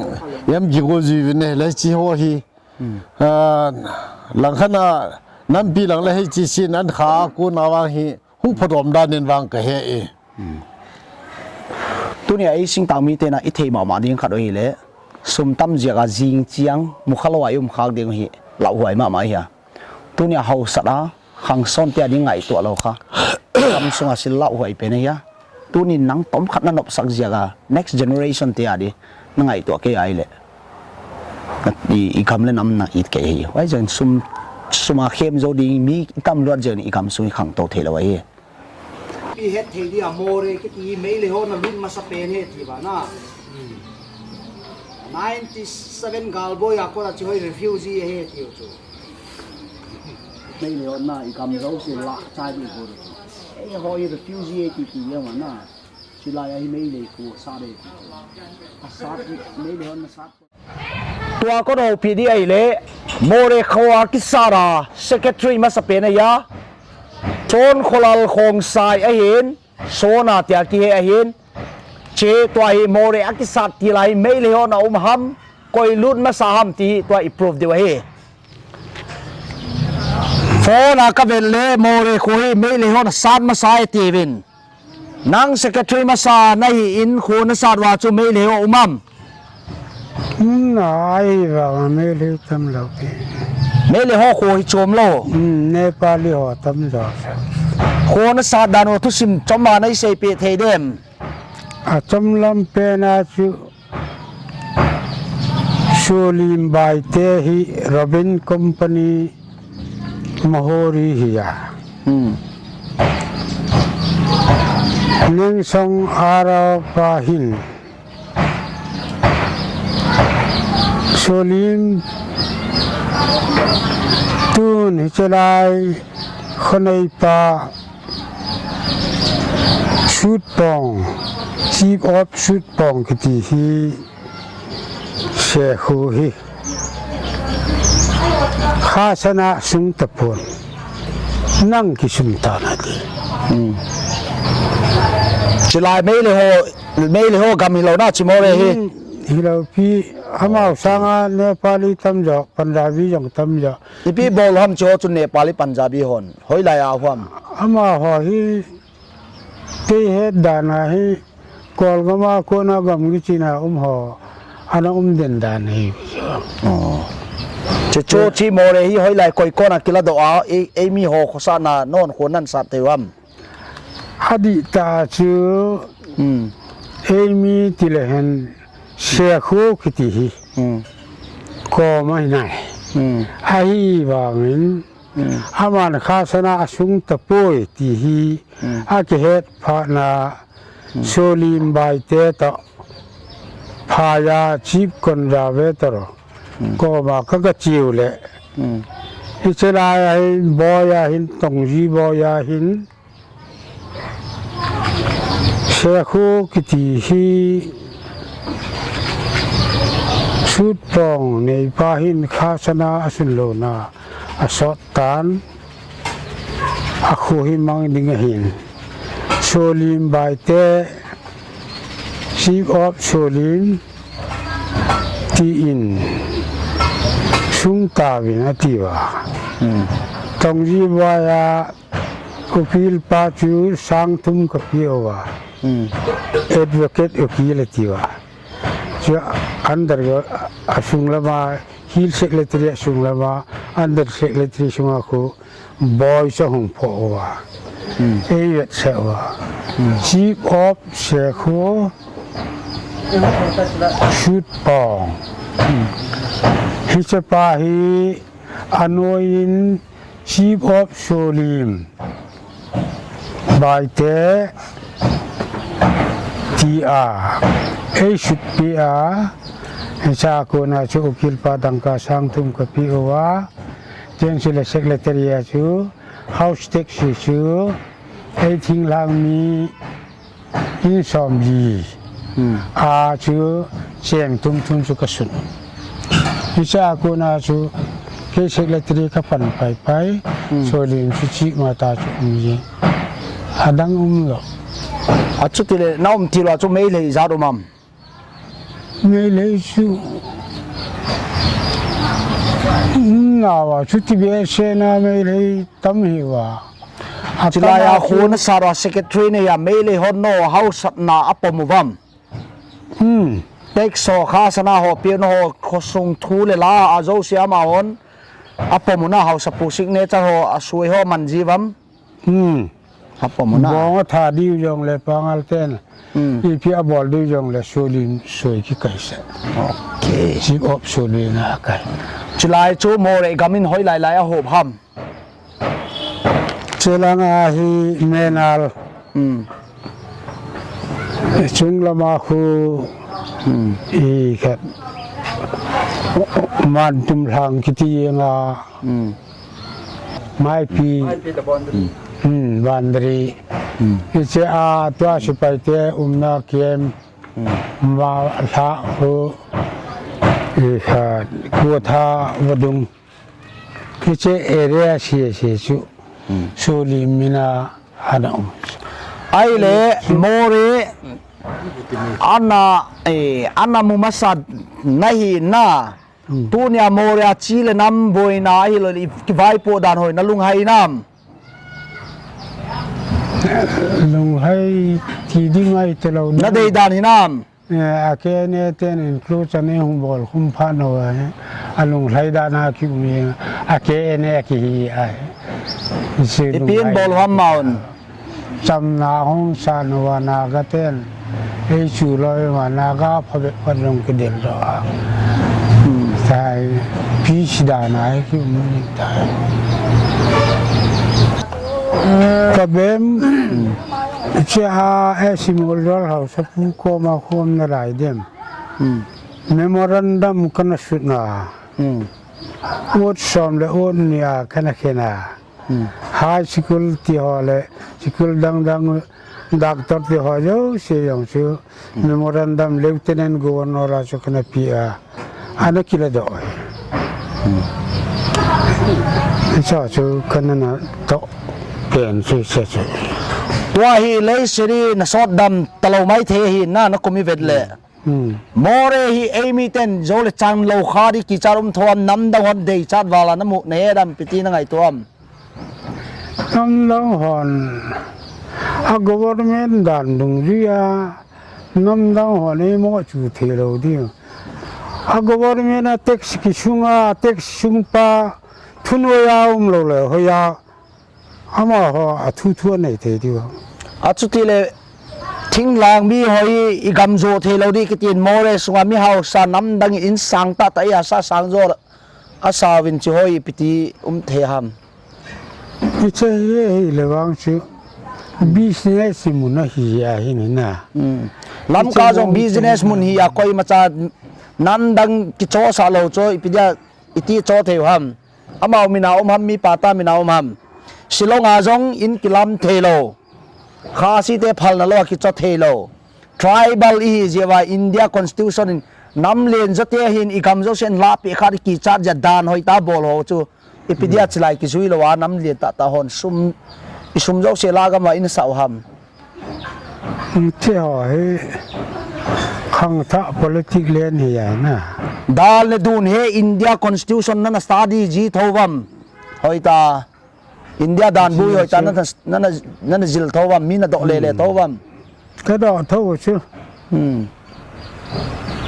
em kigo jui vin e, le chi ho hi. A, langkhat na, nampi lang le H C C in an kha a kona vang hi, hung phadom dan in vang ka he e. Tunia i singtang mite na i thei mama ding khat u hile, sum tam jeh a jing chiang, mukha lou a i um khak ding hi, lauhuai mama hi a. Tunia hausat a, khangson te a ding ngaito lou kha. Kam sunga sil lauhuai pen hi a. Tunin nang tomkhat na nopsak jeh a, next generation te a di, na ngaito kei ahile. I, i gam le nam na it kei hi. Huai jeh in sum, sum a khem jou ding mi i tam luat jeh in i gam sung i khangtou thei lou ahi. I het thei dia Moreh kiti hi Meitei hon a lut masa pen ahi ti ba na. Ninety seven Galboi a kona chi hoi refugee ahi ti u chu. Meitei hon a i gam jouse lah chai ding ko. Ei hoi refugee ahi ti ti ya ma na. Chulai a hi Meitei ko sa de ti. A sa ti Meitei hon a sa. Tua kon houpi di ahile, Moreh kho a kisat a secretary masa pen ahi a, Chon Kholal Khongsai ahin, Sona tia kihe ahin, che tua hi Moreh a kisat til a hi Meitei hon a um ham, koi lut masa ham ti hi tua i proof diu ahi. Phone a ka vet le Moreh kho hi Meitei hon a sat masa e tiuvin. Nang secretary masa na hi in kho na sat uva chu Meitei ho um am? Nai va Meitei tam lou pi. Meitei ho kho hi chom lou. Hmm, Nepali ho tam lou. Kho na sat dan u thusim chom a na i seipeh thei dem? A chom lam pen a chu Solim Baite hi Robin Company Mahori hi a. Hmm. Nengsong Arao pa hin Solim tun hichelai khonei pa Sutpong, Chief of Sutpong kiti hi Sekhu hi khasana sung tapon, nang kisung tana ti. Hmm. Chilai Meitei ho, Meitei ho gam hilou na chi Moreh hi. Hmm, hilou pi, amau sanga Nepali tamjo, Punjabi jong tamjo. Ipi bol ham chi ho chu Nepali Punjabi hon. Hoilai a huam. Amaho hi kei het dan a hi Kolgam a kona gam kichina um ho ana um den dan hi. Oh. Che cho chi Moreh hi hoilai koi kona kiladoh a, ei, eimi ho khosahna non khon nan sat thei uvam. Adih tah chu, hmm, eimi tile hen Sekhu kiti hi. Hmm. Koma hinai. Hmm. Ahivangin, hmm, aman khasana asung tapoi ti hi, hmm, akihet phatna, hmm, Solim Baite toh, Phaya Chief Conservator, hmm, koma ka, ka chiu le. Hmm. Hichelai a hin, Boi a hin, Tongji Boi a hin, Sekhu kiti hi Sutpong neipa hin khasana asun louna asot tan, akhu hi mang ding ahin. Solim Baite, Chief of Solim, tin sung tauvin atiuva. Hmm. Tongji Boi a ukil pa chu sang thum kapeh uva. Hmm. Advocate ukil atiuva. Chu under a sung lama, Hill Secretary a sung lama, Under Secretary sunga khu Boi chu ahung phoh uva. Hmm. Ei vetsah uva. Hmm. Chief of Sekhu, Sutpong. Hmm. Hichepa hi anoiyin Chief of Solim Baite tia ei sutpeh a, hichea kona chu ukil pa dangka sang thum kapeh uva. Cheng chule secretary a chu house tax chu ei thinglhang mi in somli, hmm, a chu cheng thum thum chu kasun. Hichea kona chu kei secretary kapan paipai, hmm, Solim chu chima ta chu um jeng. Adang umlou. Achutile na um tilou a chu Meitei ijat um am? Meitei chu umnauva chu tibehseh na Meitei tam hiuva. Chilai a khun asat uva secretary neiya Meitei hon nangho hausatna apom uvam? Hmm. Tax ho, khasana ho, peh nangho khosung thu le la ajouse amahon apom u na, hausapu signature ho, asui ho aman ji uvam? Hmm. Apom u na. Bong atha diu jongle Pangal ten, hmm, ipi abol diu jongle Solim sui kikai sah. Okay. Chief of Solim na akai. Chulai chu Moreh gam in hoilai lai ahop ham? Chelang a hi Menal. Hmm. Chunglama khu, hmm, ikhat Mantum Lhang kiti nga. Hmm. Maipi. Maipi the boundary. Hmm, boundary. Hmm. Hiche a tua sepaite umna kem. Hmm. Ma lha khu, ikhat Kuatha vadung. Hiche area sese chu, hmm, Solim mina ana um. Ahile, Moreh ana, eh, ana mu masa nahi na. Hmm. Tunia Moreh a chi le nam boina ahilou le kivaipoh dan hoi nalunghai nam? Lunghai ti ding ahi talou. Nadei dan hinam? Eh, a K N A ten inclusion eihung bol khum phat uva, eh, alunglhai dan a kium e, a K N A kihi ahi. Ipi in bol ham maun? Chamna hung san uva Naga ten, ei chu loi uva Naga phabep pat jong kidel doh a. Hmm. Tai, peace dan a kium ni tai. Ka bem, che a, e simol dol hausa pu koma khom na lai dem. Hmm. Memorandum kana sut na. Hmm. Ot som le ot ni a kana khena. Hmm. High school ti ho le, school dang dang, doctor ti ho jouse jong chu, hmm, memorandum Lieutenant Governor a chu kana pe a, ana kila doh. Hmm. Hicha chu kana na toh pen chu hicha chu. Tua hi Leishiri na sot dam talou mai thei hi na, na kum i vet le. Hmm. Moreh hi eimi ten jou le chan lou kha di kichat um thou am, namdang hon deichat val a na mu na he dam ipi ti na ngaito am? Namdang hon a government dan dungjui a namdang hon eimo chu thei lou di. A government a tax kisung a, tax sung pa thunoi a um lou le, hoi a amaho a thu thu a nei thei diu. A chuti le, thinglang mi ho hi i gam jo thei lou di kitin Moreh sunga mi hausa namdang in sang tah tah i a sa sang jo a sa vin chi ho hi ipi ti um thei ham? Hiche hi, hi le vang chu business i mun a hi a hi ni na. Hmm. Lamka jong business mun hi a, koimacha namdang kicho sa lou chu ipi dia iti cho thei u ham? Amau mina um ham, mi pata mina um ham? Shillong a jong in kilam thei lou. Khasi te phalna lou a kicho thei lou. Tribal i hi jeh uva India Constitution in nam len jote hin i gam jouse in lahpeh kha di kichat jeh a dan hoi tah bol ho chu. Ipi dia chilai kijui lou a nam len tah tah hon sum, i sum jouse la gam a in sa u ham? Hiche ho hi khangthah politic len hi a na. Dal le dun he India Constitution nana study ji thou vam? Hoi ta. India dan bu hoi ta nana, nana, nana jil thou vam? Mi na doh le le thou vam? Ka doh thou chu. Hmm.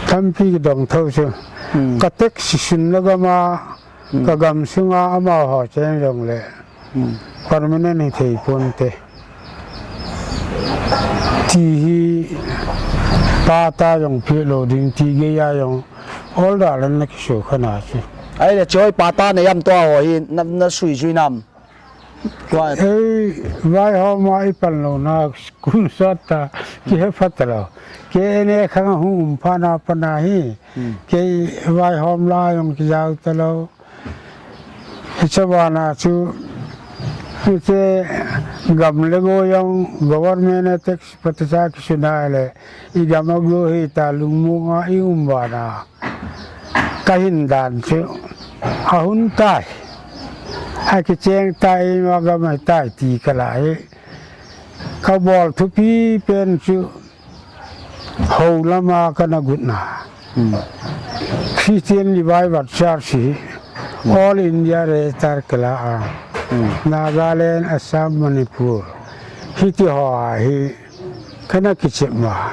Tampi ka dong thou chu. Hmm. Ka tax sun na gam a, hmm, ka gam sunga amaho cheng jong le. Hmm. Permanent hi thei pon te. Ti hi pata jong peh lou ding, ti gei a jong ol da len na kisu khana chu. Ai le choi pata na yam to ho hi na, na sui jui nam. Tua. Ei, vaihom a i pan lou na kum sot ta, ki he phat lou. Kei ne khang hung um pha na pa na hi. Hmm. Kei vaihom la jong ki jao ta lou. Hiche bana chu, hiche gam le go jong government a tax pata cha kisu na le, i gam a go hi ta lungmong a i um bana. Ka hin dan chu, a hun tai. A kicheng tai, ma gam a tai ti ka la hi. Ka bol thupi pen chu, Ho lama kana gutna. Hmm. Christian Revival Church hi, hmm, All India Register kala a. Hmm. Nagaland, Assam, Manipur. Hiti ho a hi kana kichep ma.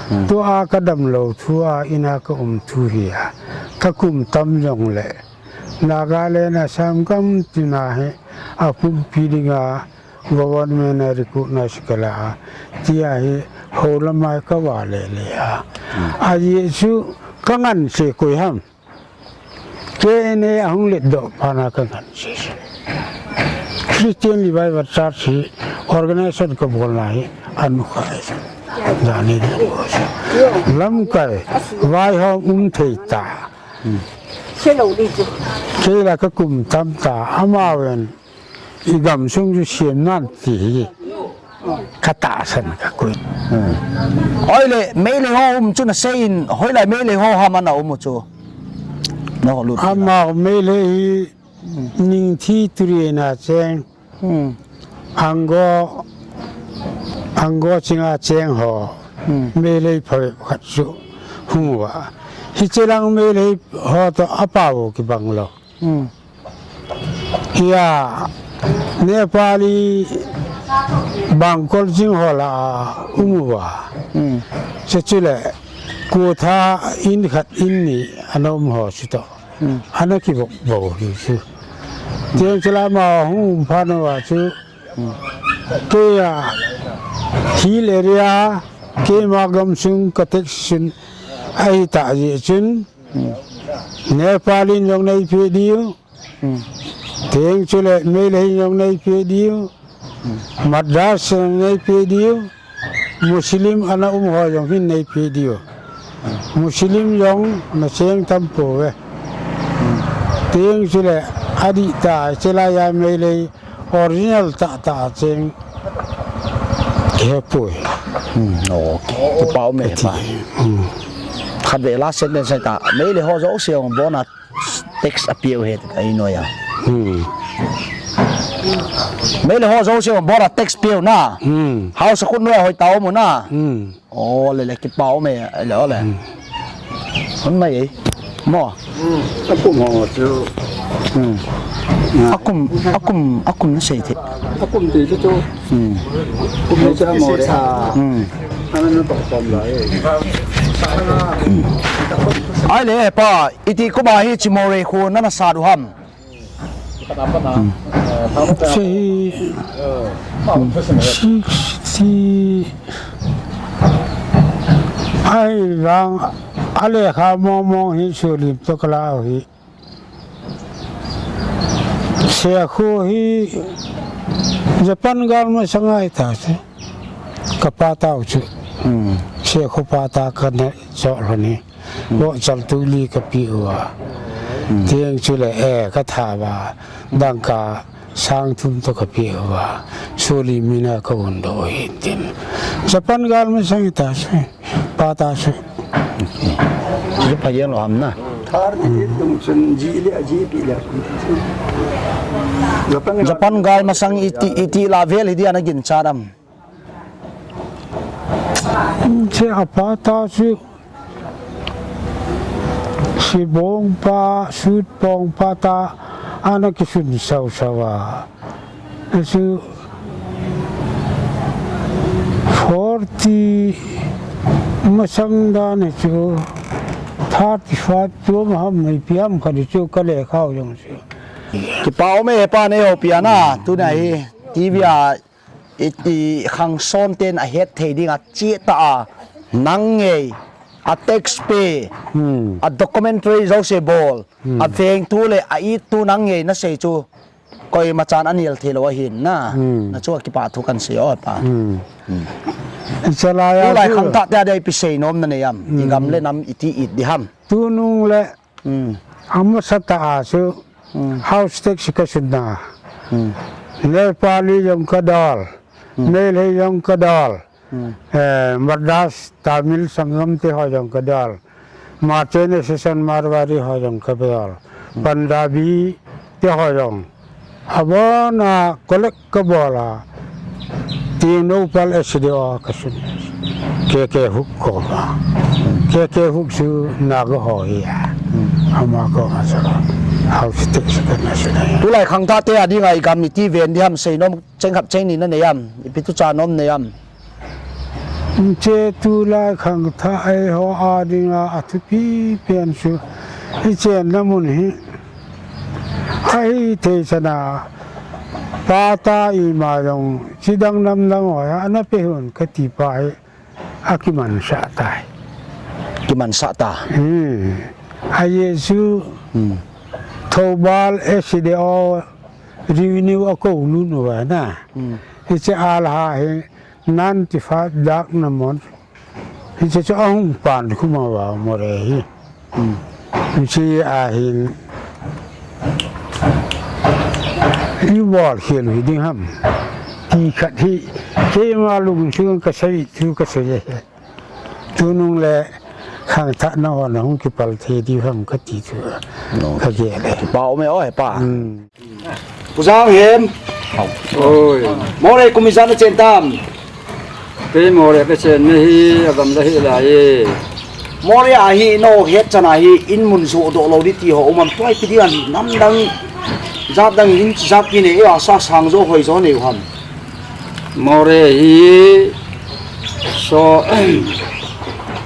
Hmm. Tua ka damlou thu a ina ka um thu hi a. Ka kum tam jong le. Nagaland, Assam gam tina hi a pumpi dinga government a recognize kala a, tia hi ho lama ka va le le a. Hmm. A Jesu ka ngan se koi ham. K N A a hung let doh pana ka ngan se. Christian Revival Church hi organization ka bolna hi anu ka ai. Jani de ko se. Lamkai, vaihom um thei ta. Hmm. Kei la ka kum tam ta, amaven. I gamsung chu siam nan ti hi ka tahsan ka koi. Hmm. Hoilai Meitei ho um chu na seiyin, hoilai Meitei ho ham ana um u chu. Na ho lut. Ama Meitei hi, hmm, Ningthi Turia cheng. Hmm. Anggo, Anggo chinga cheng ho. Hmm. Meitei phabep khat chu hung uva. Hiche lang Meitei ho toh apao kibang lou. Hmm. Hia, Nepali Bangkol jing ho la a um uva. Hmm. Chuche chule, Kotha in khat in ni ana um ho chutoh. Hmm. Ana kivop bou hi chu. Tiang chule ama hung um phat uva chu. Hmm. Kei a hill area, keima gamsung ka taxation ahi ta jeh chun. Hmm. Nepali in jong nei pe diu. Hmm. Teng chule Meitei in jong nei pe diu. Madrasa neipe diu, Muslim ana um ho jong hin neipe diu. Muslim jong na cheng tam pouve. Tieng chule adih tah, chulai a Meitei original tah tah cheng he poi. Hmm, okay. Kipa um e pa. Hmm. Khatvei last sentence ta. Meitei ho jouse jong bona tax a peh u ahi, ka i noi a. Hmm. Meitei ho jouse jong bona tax peh u na. Hmm. House a khut noi a hoi tah um u na. Hmm. O, le, le, kipa um e, le, o, le. Hmm. Hon mai e. Mo. Hmm. Akum ho chu. Hmm. Akum, akum, akum na sei the. Akum ti chu chu. Hmm. Kum ni cha Moreh a. Hmm. Ana na pa pom la e. Ahile pa, iti kum a hiche Moreh kho nana sat u ham? Hmm. Hiche hi, hmm, sixty, ahivang, alekha mong mong hi sulim toh kala u hi. Hiche kho hi Japan gal masang a hita chu. Ka patta u chu. Hmm. Hiche kho patta kana choh lhon hi. Hmm. Vohchal tuli ka peh uva. Hmm. Tieng chule, eh, ka tha uva. Dangka sang thum toh ka peh uva. Sulim mina ka un doh u hin tin. Japan gal masang hita chu. Patta chu. Okay. Ju pha jeng lou ham na. Thar ti tum chun ji le ji pi le. Japan gal masang iti, iti la vel hi dia na ginchat am? Hiche a patta chu. Sibong pa, sut pong patta, ana kisun sau sau a. Chu forty masang dan chu thirty-five chu ma ham nei piam kha di chu ka lekha u jong chu. Kipa um e pa nei houpi a na, tuna hi T V a i, i khangson ten ahet thei ding a cheh tah a nang ngei a tax peh, hmm, a documentary jouse bol, hmm, a veng thu le a it thu nang ngei na sei chu. Koima chan anel thei lou ahin na. Hmm. Na chu kipa thu kan sei o pa. Hmm. Hmm. Chalai a tulai chu khangthah te a dia ipi sei nom na nei am? Hmm. I gam le nam iti it di ham? Tunung le. Hmm. Amasa tah a chu. Hmm. House tax ka sun na. Hmm. Nepali jong ka dol. Hmm. Meitei jong ka dol. Hmm. Eh, Madras Tamil Sangam te ho jong ka dol. Marchena Session Marwari ho jong ka dol. Hmm. Punjabi te ho jong. Abon a collect ka bol a. Tengnoupal S D O ka sun. K K Huk koma. K K Huk chu Naga ho hi a. Hmm. Ama koma chu. House tax kana sun. Tulai khangthah te a dinga i gam iti ven di ham sei nom Cheng khat cheng ni na nei am, ipi tuchan um nei am? Hiche tulai khangthah eiho a dinga athupi pen chu, ichenna mun hi, ahithei chana, patta ima jong, chidang namdang ho, ana pe hih un kati pa hi, akimansah tai. Kimansah ta. Hmm. Ajeh chu, hmm, Thoubal S D O revenue akou lut uva na. Hmm. Hiche a la hi ninety-five dak na mon. Hiche chu ahung pan khum uva Moreh hi. Hmm. Hiche ahin i bol khel u hi ding ham. Ti khat hi keima lungchun ka sei thu ka sei e. Tunung le khangthah na hon hung kipal thei diu ham kati chu. No. Ka gel e. Kipa um e o hepa. Hmm. Pu Janghem. Hao. Oi. Moreh kum ijat na chen tam? Kei Moreh ka chenna hi agam la hi lai e. Moreh a hi na het chana hi in mun joh doh lou di ti ho um am, tua ipi dinga namdang jat dang in jat pi nei a, sa sang jo hoi jo nei u ham? Moreh hi so,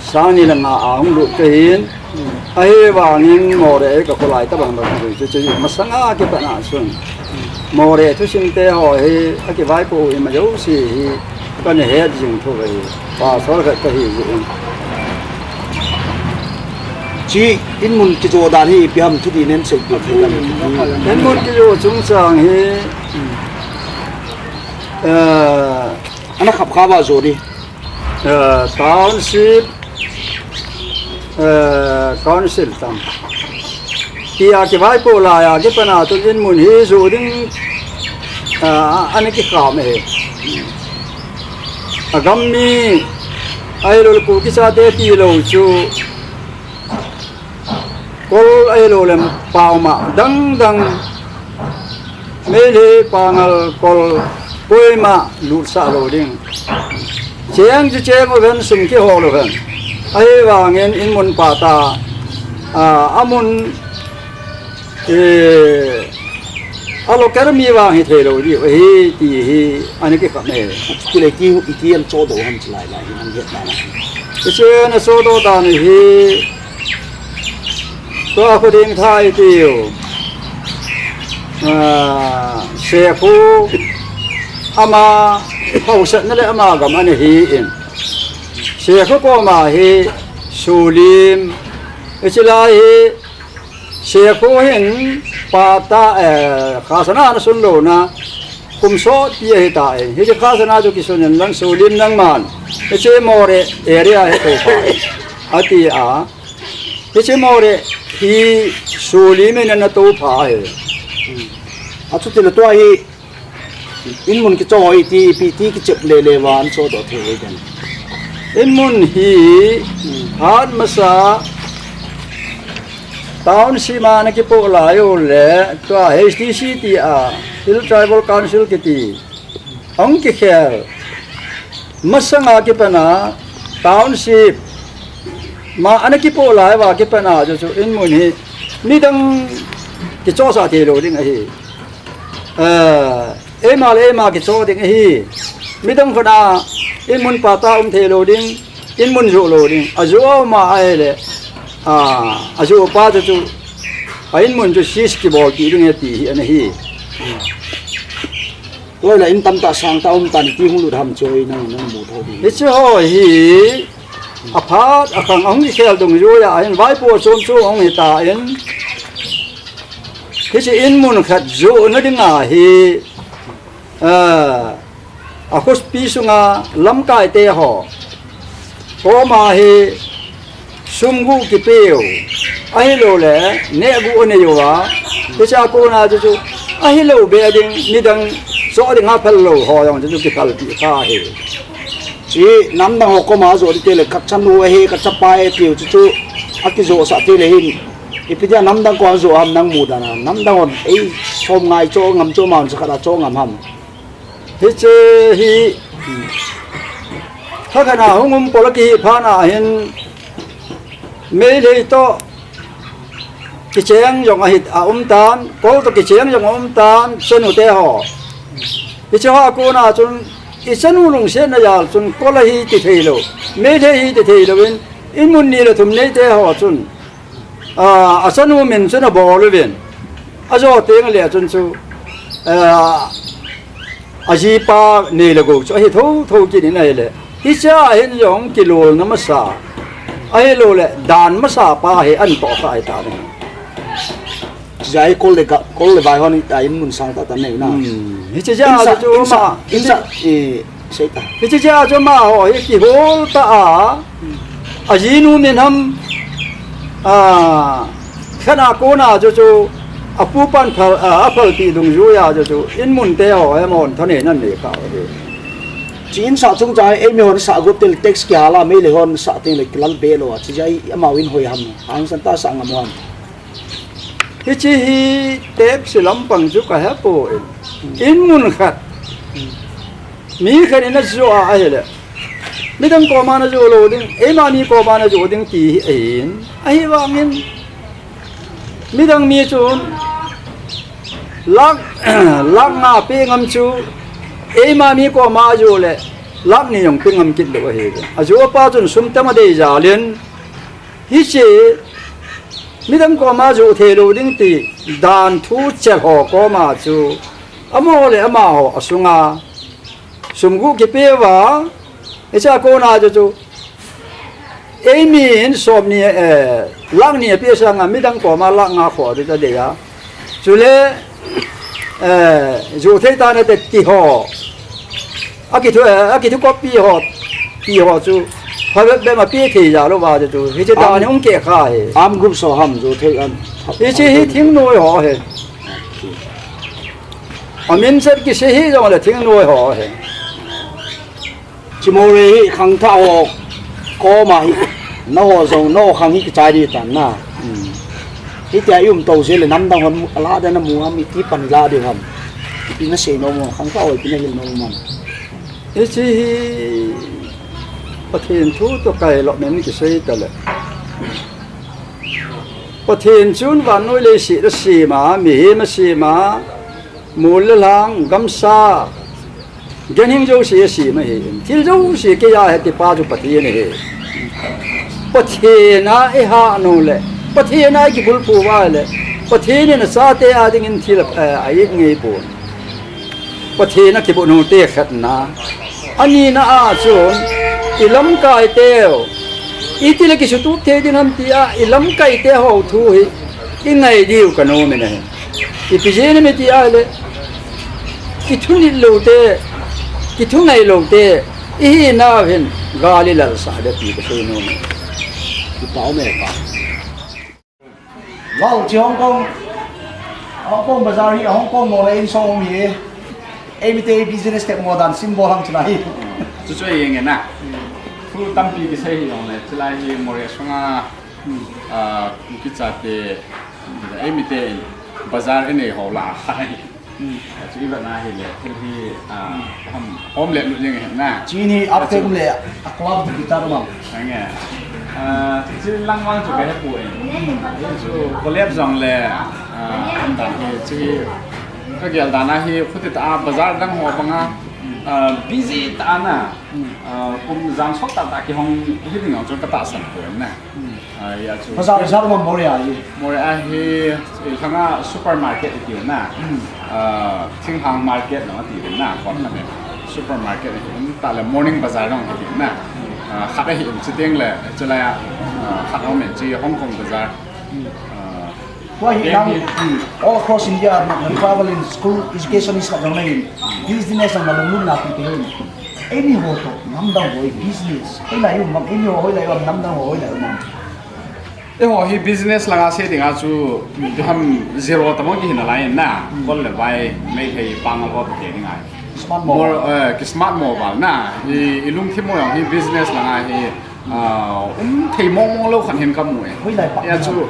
sang ni le nga a hung lut ka hin. Ahivangin Moreh hi ka kholai tabang bang chu chu masanga kipat na chun. Moreh thusim te ho hi akivaipo u ima jouse hi kana het jing thou ve. Pastor khat ka hi jeh in. Chi in mun kijoh dan hi ipi ham thudih nen seipeh thei kan. In mun kijoh chungchang hi, hmm, Eh, ana khap kha ba jo di. Eh, township, eh, council tam. Tia kivaipoh laiya kipana tun in mun hi jo ding, eh, ana kikham e. Agam mi, ahilou le Kuki chate tilou chu. Kol ahilou le pao ma dang dang. Meitei Pangal kol koima lutsah lou ding. Cheng chu cheng uhen, sum kihol uhen. Ahivangin in mun pata, a, amun, e, a local mi vang hithei lou diu ahi ti hi ana kikham e. Kile ki, iti an chodoh ham chilai lai, an het na. Ichen a chodoh dan hi, tua khu ding thai tiu. Ah, Shekhu ama hausatna le ama gam ana hi in. Shekhu koma hi Sulim. Ichilai hi Shekhu hin pata, eh, khasana ana sun louna kum sot pi ahi ta e. Hiche khasana chu kisun in lang Sulim nangman. Hiche Moreh area hi toupha. Ati a. Hiche Moreh hi Sulim in ana toupha e. Achuti le tua hi in mun kicho hoi ti, ipi ti kichep le le van chodoh thei e den. In mun hi hat masa township a ana kipoh lai u le tua H T C ti a Hill Tribal Council kiti. Ahung kikhel. Masanga kipana township ma ana kipoh lai uva kipana chu chu in mun hi midang kichohsah thei lou ding ahi. Eh, eima le eima kichoh ding ahi. Midang khut a in mun pata um thei lou ding, in mun joh lou ding. Ajoh a um a ahile, a, ajoh pa chu chu, a in mun chu seize kibolpeh ding ahi ti hi ana hi. Tua la in tamtah sangtah um tan ti hung lut ham chu nang, nang mu tho ding. Hiche ho hi, aphat akhang ahung kikhel dungjuiya hin vaipo chom chom ahung hita in, hiche in mun khat johna dinga hi, eh, a khospi sunga lamkaite ho koma hi sum guh kipeu, ahilou le neh guh anei uva, hichea kona chu chu ahilou beh ding, midang choh dinga phal lou ho jong chu chu kiphalpeh kha ahi. Chi namdang ho koma joh ding tile, ka chanu ahi, ka chapa ahi tiu chu chu akijohsah tile hin, ipi dia namdang koma joh ham nang mudan a, namdang hon ei som ngai choh ngam chu, amahon chu khat a choh ngam ham. Hiche hi, kha khat a hung um pol a kihi phat a hin, Meitei toh kicheng jong ahi, aum tan, Kol toh kicheng jong aum tan, chanu te ho. Hiche hoa kona chun, i chanu lungsetna jal chun, Kol ahi ti thei lou, Meitei ahi ti thei louvin, in mun ni le thum neite ho chun, a, achanu min chun abol uvin. Ajo teng le chun chu, a, ajipa nei le gou chu ahi thotho kit in ahile, hichea hin jong kilolna masa, ahilou le dan masa pa hi ana toh kha ahi ta ding. Jai Kol le ka, Kol le vai hon a in mun sang tah tah nei na. Hmm. Hiche jeh a chu, in sa, chu in sa, ma, in sa, eh, Sei ta. Hiche jeh a chu amaho hi kihol tah a, ajinu min ham, a, khat a kona chu chu, apupan phal, a, aphalpeh dungjuiya chu chu, in mun te ho hi amahon thaneina anei kha u ahi. Chi in sah chungchang a, eimi hon sah got teng le tax kihal a, Meitei hon sah teng le kilal be lou a, chi jeh a hi amahon hoi ham, hangsan tah a sah ngam u ham. Hiche hi tax lampang chu ka hepoi. In mun khat, mi khat in ajoh a ahile, midang koma najoh lou ding, eima mi koma najoh ding ti hi ahin. Ahivangin, midang mi chun lakh, lakh nga pe ngam chu, eima mi koma ajoh le, lakh ni jong pe ngam kit lou ahi. Ajoh pa chun sum tam adei jal in, hiche, midang koma joh thei lou ding ti dan thu chel ho koma chu, amaho le amaho asunga sum guh kipe uva, hichea kona chu chu, eimi in som ni, eh, lakh ni apeh sanga midang koma lakh nga khoh ding adei a. Chule, eh, joh thei ta nate ti ho. Akithu, akithu copy ho, pi ho chu. Phabep bep ma pi thei ja lou va chu. Hiche dan hi hung keh kha hi. Arm group so ham chu thei an. Hiche hi thingnoi ho hi. Amin chet kisei hi jong le thingnoi ho hi. Chimore hi khangthah ho koma hi, naho jong, naho khang hi kichai ding tan na. Hmm. Hitia i um tou jeh le namdang hon ala dan na mu ham, iti pan la ding ham. Ipi na sei nom, khangthah ho ipi na hil nom ham. Hiche hi Pathen thu toh kai lou men kisei ta le. Pathen chun vannoi leiset asem a, mihem asem a, mol le lhang, gamsa, ganhing jouse asem ahi. Thil jouse keiya hetpa chu Pathen ahi. Pathen a i hat u le, Pathen a i kibulphu uva le, Pathen in achate a dingin thil, eh, a-it ngei pon. Pathen a kibulphu te khatna. Anina a chun, i lamkai teu, iti le kisutup thei ding ham tia, i lamkai te ho thu hi, i ngai diu ka nom in ahi. Ipi jeh inem iti a le, kithunit lou te, kithungai lou te, i hinau hin gal i lalsah ding ti ka sei nom e. Kipa um e pa. Lal, chi Hong Kong, Hong Kong Bazar hi, Hong Kong mall a insung um hi. Eimite business te mo dan symbol ham chilai hi. Chu chu ei nge na. Thu tampi kisei hi jong le, chilai hi Moreh sunga, ah, Kuki chate, eimite in bazar i nei ho lah a khat ahi. Hmm. Chu i vet na hi le, thil hi, ah, ham, hom le lut jeng ahi na. Chi ni a pek le, a club di guitar mam. Ange. Ah, chi lang wang chu ka he pu e. Chu collab jong le, ah, um dan hi, chi ka gel dan a hi, khuti ta a bazar dang ho banga, ah, busy ta na. Hmm. Ah, kum jan sot ta ta kihong hi ding jong chu ka tahsan pu e na. Hmm. Ah, ya chu. Bazar, bazar ma Moreh a hi. Moreh a hi, eh, lhanga supermarket i tiu na. Hmm. Ah, thinghang market na ti na, kon na ne. Supermarket hi, um, ta le morning bazar na ti na. Ah, khat ahi, um, chiteng le, chulai a, ah, khat a um e chi Hong Kong bazar. Hmm. Ah, Tua hi nang, hmm, all across India, na travel in school education is ka jong na in, business ang nalung na pi pi hin. Eimi ho toh, namdang ho business. Hoilai um mam, eimi ho hoilai um, namdang ho hoilai um mam. Eiho hi business langa sei dinga chu, ham zero tamang kihi nalai na, hmm, kol le vai, meithei pangal ho te dinga. Smart mo. More, eh, ki smart mo bal na. I, i lungthim mo jong hi business langa hi, ah, um thei mong mong lou khat hin ka mu e. Hoilai pa. Ya chu,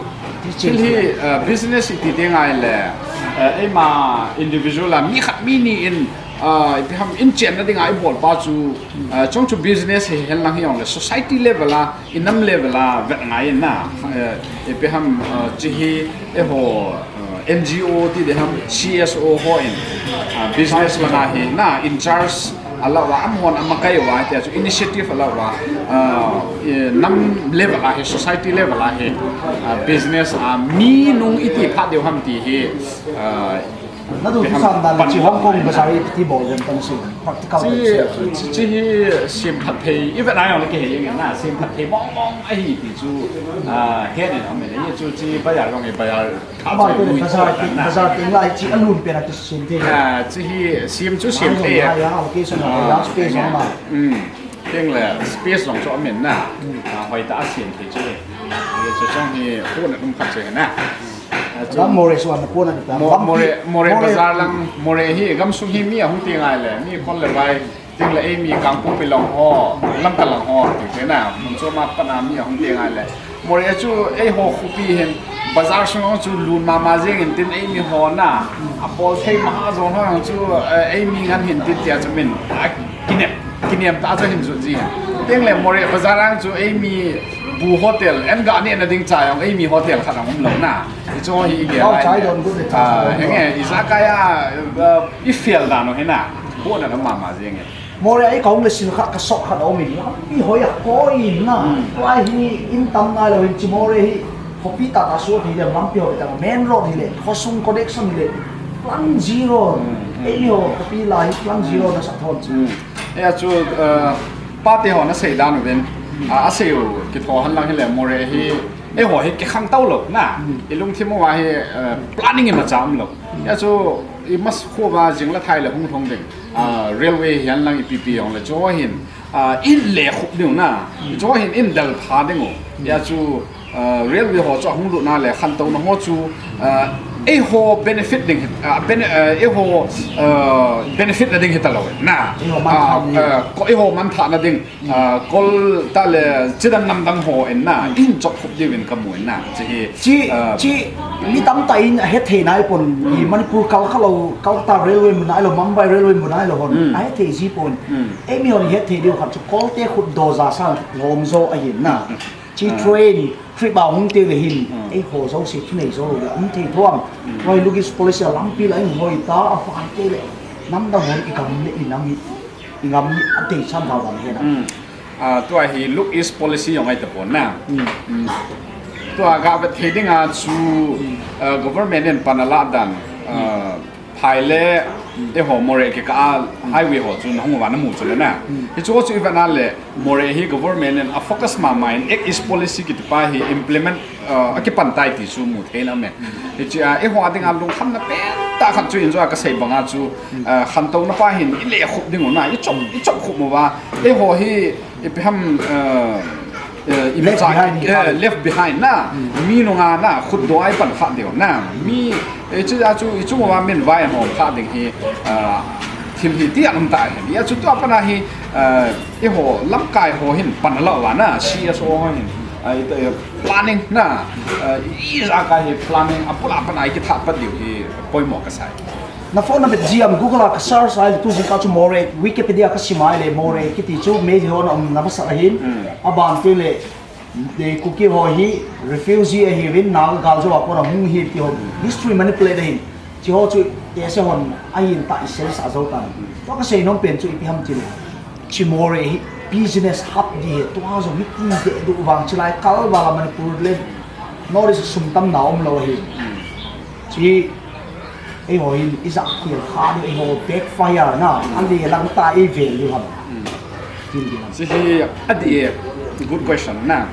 thil hi, ah, business i ti te ngai le, ah, eima individual a mi khat mi ni in, ah, ipi ham in chenna dinga i bol pa chu, ah, chung chu business hi hen lang hi jong le society level a, i nam level a vet ngai na, eh, ipi ham, ah, chi hi eiho, ah, N G O ti ding ham, C S O ho in, ah, business langa hi na in charge a la uva, amahon amakai uva, tia chu initiative a la uva, ah, eh, nam level a hi, society level a hi, ah, business a mi nung i ti phat diu ham ti hi, ah, Na du ipi ham, san dan pan chi Hong Kong bazar i ti bol dem pan si practical chi, chi, chi hi sim phat thei, i vet na jong le kei he jeng na, sim phat thei mong mong ahi ti chu, ah, he ne na me le, chu chi bazar jong i bazar Ama tu bazar ti, bazar ti lai chi alun pe na ti sim ti. Ah, chi hi sim chu sim thei. Ya, ya, location na, ya, space na. Hmm. Teng le space jong chu amin na. Hmm. Ah, hoi ta a sim thei chu. Ye chu chong hi pu na dum khat chu na. Ah, chu Moreh suan na pu na ta. Mo-, Moreh, Moreh bazar lang, Moreh hi gamsung hi mi ahung ti ngai le, mi kon le vai. Tin le eimi Kangpokpi lang ho, Lamka lang ho, tin te na, mun chom a pat a mi ahung ti ngai le. Moreh chu eiho khopi hin, bazar sung chu lun mama jeng in tin eimi ho na, a pol thei ma ha jong ho chu, eh, eimi ngan hin tin tia chu min, a kinem, kinem ta chu hin jut ji hin. Tin le Moreh bazar ang chu eimi bu hotel, en ga ne na ding cha jong eimi hotel khat ang um lou na. I chu hi i gel lai. Chai don gu de cha. Ah, henge, izakaya, eh, I fiel dan u hi na, bona na mama jeng e. Moreh a i kong le sil khat ka sok khat a um in, lampi hoi a koi in na. Hmm. Tua hi in tam nai lou hin chi Moreh hi, khopi tah tah suat hi le, lampi hoi tah, main road hi le, khosung connection hi le, plan zero. Hmm, hmm. Eiho khopi lai hi plan zero na sa thon chi. Hmm. Ya chu, eh, pate ho na sei dan u ven, a, a sei u, kitho han lang hi le, Moreh hi, eiho hi kikhang tau lou na. Hmm. I lungthim uva hi, eh, planning imacha um lou. Ya chu, I mas kho va jing la thai le hung thong ding. Ah, railway hian lang ipi pi hong le chu hin, ah, in le khup ding na. Chu hin in dal pha ding u. Ya chu, ah, railway ho chu hung lut na le khan to na ho chu, ah, ei ho benefit ding hi, ah, ben-, ah, ei ho, ah, benefit na ding hi ta lo na. Ei ho man tha ding. Ah, ko ei ho man tha na ding. Ah, kol ta le chidang namdang ho en na, in chok khup diu in ka mu en na. Chi hi, chi, ah, chi, mi tam ta in a het thei nai pon, i Manipur Kolkata lo, Kolkata railway mu nai lo, Mumbai railway mu nai lo hon. A het thei ji pon. Ei mi hon het thei diu khat chu kol te khut do ja sa lom zo a hin na. Chi train, trip a hung te le hin. Ei ho zo si thu nei zo lo le, um thei thuam. Wai lugis policy a lampi la in hoi ta, a hoi te le. Namdang hon i kam le i nam hi. I ngam ni a tei chan thau dan he na. Ah, tua hi look east policy jong ai ta pon na. Tua ga vet thei ding a chu, ah, government in pan a la dan, ah, phai le, e ho Moreh kika a highway ho chu na hung va na mu chu le na. Hi chu chu i va na le Moreh hi government in a focus ma ma in Act East policy kiti pa hi implement, ah, a kipan tai ti chu mu thei na me. Hi chi a, e ho a ding a lungkham na pen ta khat chu in chu a ka sei bang a chu, ah, khan to na pa hin i le khup ding u na, i chok, i chok khup mo va. E ho hi, i pi ham, ah, eh, i left behind, eh, left behind na. Mi nung a na, khut do ai pan kha deu na. Mi, eh, chi a chu, i chu mo va min vai mo kha ding hi, ah, thil hi ti a um ta hi. Ya chu tua pa na hi, ah, e ho lamkai ho hin pan la va na, C S O ho hin. Ai, eh, planning na, eh, i ja ka hi planning a pula pa na i ki tha pa diu hi poimo ka sai. Na phone na bet jiam Google a ka search ai le tu jing ka chu Moreh Wikipedia ka sim ai le Moreh kiti chu Meitei ho na um na ba sa hin. A ban te le, de Kuki ho hi refugee a hi vin na gal jo a ko na hung hi ti ho history manipulate a hin. Chi ho chu te se hon a hin ta i sel sa zo ta. To ka sei nom pen chu i pi ham ti le. Chi Moreh hi business hub di he, tua jong hi ti de du vang chi lai kal va la Manipur le North East sum tam na um lo hi. Chi ei ho hin i zak khel kha di ei ho backfire na, a le lang ta ei vel di ham. Tin di ham. Chi hi a di e, good question na.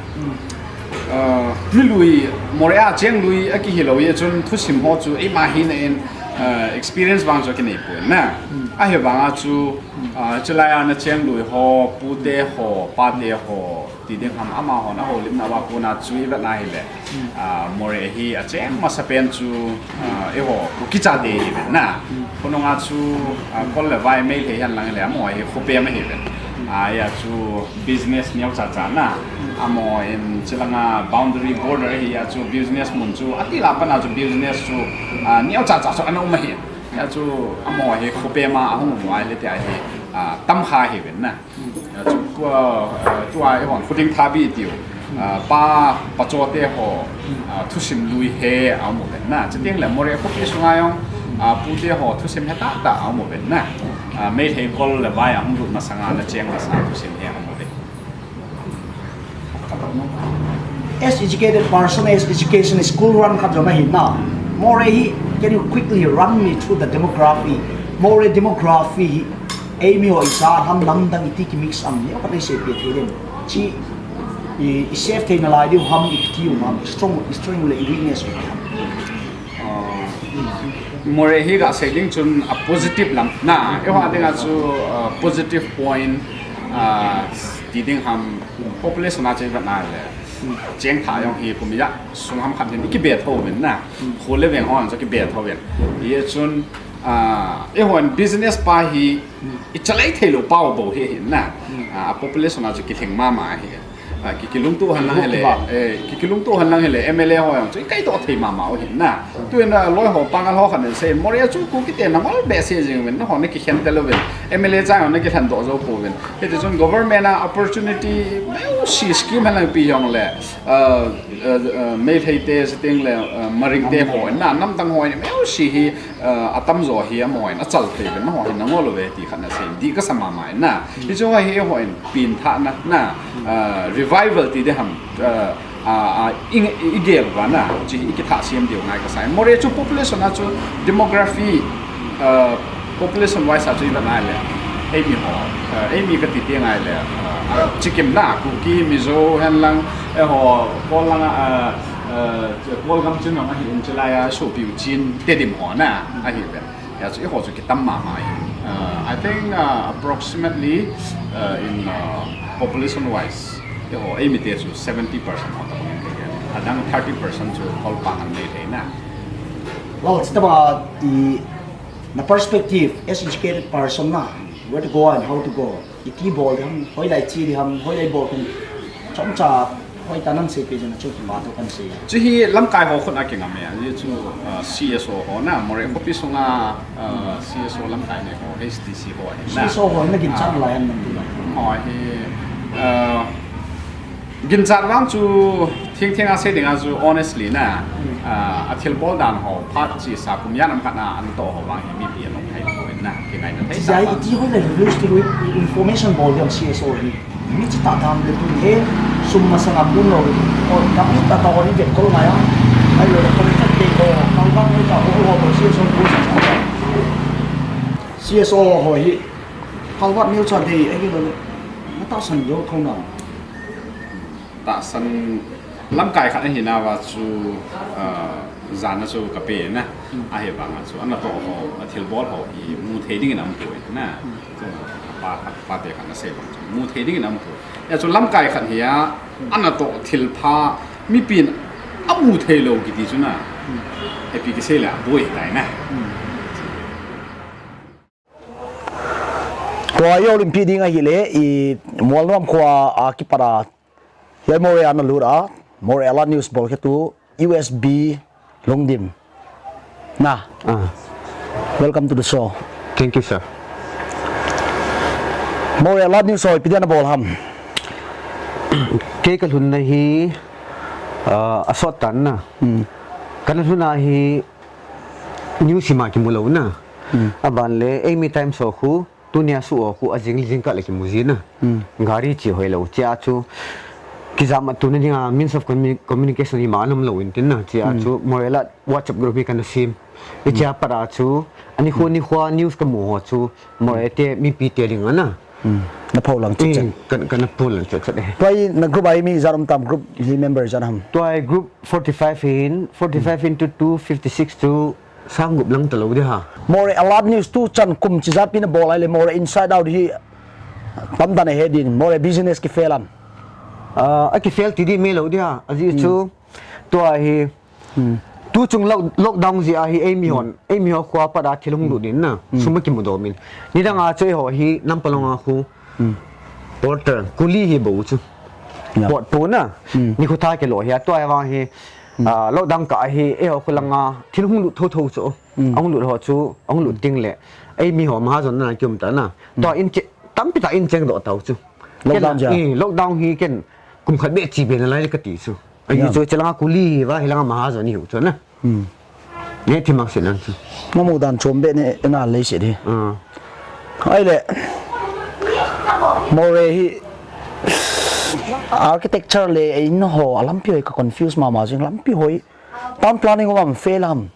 Ah, mi lui, Moreh a cheng lui a ki hi lo ye chun thusim ho chu ei ma hi na in, ah, experience vang chu ki nei pu na. A he vang a chu Ah, chulai a na cheng lui ho, pute ho, pate ho, ti ding ham ama hon a ho lim na va kuna chu i vet na hi le. Ah, Moreh hi a cheng masa pen chu, ah, e ho, Kuki chate hi vet na. Khonung a chu, ah, kol le vai Meitei hian lang le amo hi khope ma hi vet. Ah, ya chu business neo cha cha na. Amo in chilanga boundary border hi ya chu business mun chu a ti la pa na chu business chu, ah, neo cha cha chu ana um hi. Ya chu amo hi khope ma a hung mu ai le ti ai hi, ah, tam kha hi ven na. Ya chu tua, ah, tua i hon khuding tha bi tiu. Ah, pa, pa cho te ho, ah, thusim lui he a mu ven na. Chutiang le Moreh khopi sunga jong, ah, pute ho thusim he ta ta a mu ven na. Ah, Meitei kol le vai a hung lut masanga na cheng masa thusim he a mu ven. As educated person, as education is school run khat jong ahi na. Moreh hi, can you quickly run me through the demography? Moreh demography hi, ei mi ho i sa ham namdang iti ki mix am ni, khat ei sei pe thei dem. Chi, i, i save thei na lai diu ham, i tiu ham, strong, strong le i weakness u ham. Ah, Moreh hi ka sei ding chun a positive lam. Na, e ho ding a chu, ah, positive point, ah, ti ding ham population a che va na le. Cheng tha jong hi kum ya sung ham khat hin ki be tho ven na. Khu le veng hon chu ki be tho ven. Ye chun, ah, e hon business pa hi i chalai thei lo pau bo hi hin na. Ah, population a chu ki theng ma ma hi. Ah, ki, ki lungtu han lang hele, eh, ki, ki lungtu han lang hele, M L A ho jong chu, i kai doh thei ma ma u hin na. Tu in, ah, loi ho, pangal ho khan in sei, Moreh chu Kuki te na ngol be se jing ven, na ho na ki khen te lo ven, M L A chang na ki than doh zo po ven. Hiti chun government a opportunity, meu si scheme han lang pi jong le, ah, ah, ah, Meitei te, Siteng le, ah, Maring te ho, na, namdang ho, meu si hi, ah, a tam jo hi amo in a chal thei ve, na ho hin na ngol ve ti khat na sei, di ka sa ma ma in na. Hi chu hi ho in pin tha na, na, ah, revival ti de ham, ah, ah, ah, i, i gel va na, chi i ki tha siam diu ngai ka sai. Moreh chu population a chu demography, ah, population wise a chu i va ngai le. Ei mi ho, ah, ei mi ka ti ti ngai le, ah, ah, Sikkim na, Kuki, Mizo, hen lang, e ho, Kol lang, ah, ah, Kol gam chin lang a hi in chilai a, so piu chin, Tedim ho na, a hi ve. Chu eiho chu kitam mama hi. Uh, I think uh, approximately uh, in uh, population wise, eiho eimi te chu seventy percent ho tabang in kei. Adang thirty percent chu Kholpang an nei thei na. Well, it's about the, the perspective as educated person na, where to go and how to go. Iti bol ding ham, hoilai che ding ham, hoilai bol ding. Chomcha, hoitah in sei peh jeng a chu kipa thu kan sei. Chu hi lamkai ho khut a kingam e, chu uh, C S O ho na, Moreh khopi sunga uh, C S O lamkai nei ho, H T C ho ahi na. C S O ho na ginchat lai ham nang ti la. Ho hi uh, ginchat vang chu thengtheng a sei ding a chu honestly na, uh, a thilbol dan ho phat chu sa kum ijat ham khat na ana toh ho vang hi mipi alung hai ko na, kingaina thei sa. Jai iti hoilai reverse ti information bol ding ham C S O hi. Mi chi tah tham le tu hi sum masanga pun lou. Ho, kami tah tah ho hi vetkol ngai a. Ahilou le contract te ho, kang kang ni tah ho ho C S O ko sa. C S O ho hi. Kalvat neo cha dei, ahilou le. Na tahsan jou thou na. Tahsan lamkai khat ahi nauva chu, ah, jana chu ka pe na. Ahivanga chu, ana toh ho, a thilbol ho hi mu thei dingin aum poi na. Chu pa, pa te khat na sei bang chu, mu thei dingin aum poi. Hia chu lamkai khat hi a, ana toh thil pha, mipin amu thei lou kiti chu na. Ipi kisei le aboi tai na. Tua i Olympic ding ahile, i Mualnuam khua a kipat a, hiai Moreh a na lut a, Moreh Alert News bolkhetu, U S B Lungdim. Na. Ah. Welcome to the show. Thank you, sir. Moreh Alert News ho, ipi dia na bol ham? Kei ka lhunna hi, ah, asot tan na. Hmm. Ka na lhunna hi, news hi ma kimu lou na. Hmm. Aban le, Eimi Times ho khu, tunia su ho khu, ajing li jingkah le kimu ji na. Hmm. Gari chi hoilou, chia chu, kijam a tuna dinga means of commu-, communication hi ma aum lou in tin na. Chia chu, Moreh Alert WhatsApp group hi ka na sem. Hichia pat a chu, ani khu, ani khu news ka mu ho chu, Moreh te mipi te ding a na. Hmm. Na phou lang chet chet. Eh, ka, ka na phou lang chet chet e. Tua i na group a hi mi ijat um tam, group hi member ijat ham? Tua i group forty-five hin, forty-five into two, fifty-six chu sang gup lang talou di ha. Moreh Alert News tu chan kum chijat pi na bol ahile Moreh Inside Out hi tamtah na he din, Moreh business kifail am? Ah, akifail ti di me lou di ha. Ajeh chu tua hi Hmm. Tu chung lock-, lockdown jeh a hi eimi hon, eimi ho khua pat a thil hung lut in na, sum a kimu dom in. Nidang a chu eiho hi Nampalong a khu, porter, kuli hi bou chu. Pot pu na, nikho tha kilo hi a, tua hi vang hi, ah, lockdown kah hi eiho khu langa thil hung lut thotho chu. Ahung lut ho chu, ahung lut ding le, eimi ho mahajon na kium ta na. Tua in che-, tampi tah in cheng doh tau chu. Lockdown jeh a? Eh, lockdown hi ken kum khat beh chi be nalai le kati chu. Ahi chu, chelanga kuli hi va, hilanga mahajon hi u chu na. Hmm. Nge thim mak se nan chu. Namu dan chom be ne, na lei se di. Ah. Ahile, Moreh hi, architecture le in ho, a lampi hoi ka confuse mama jing, lampi hoi. Town planning ho am fail am?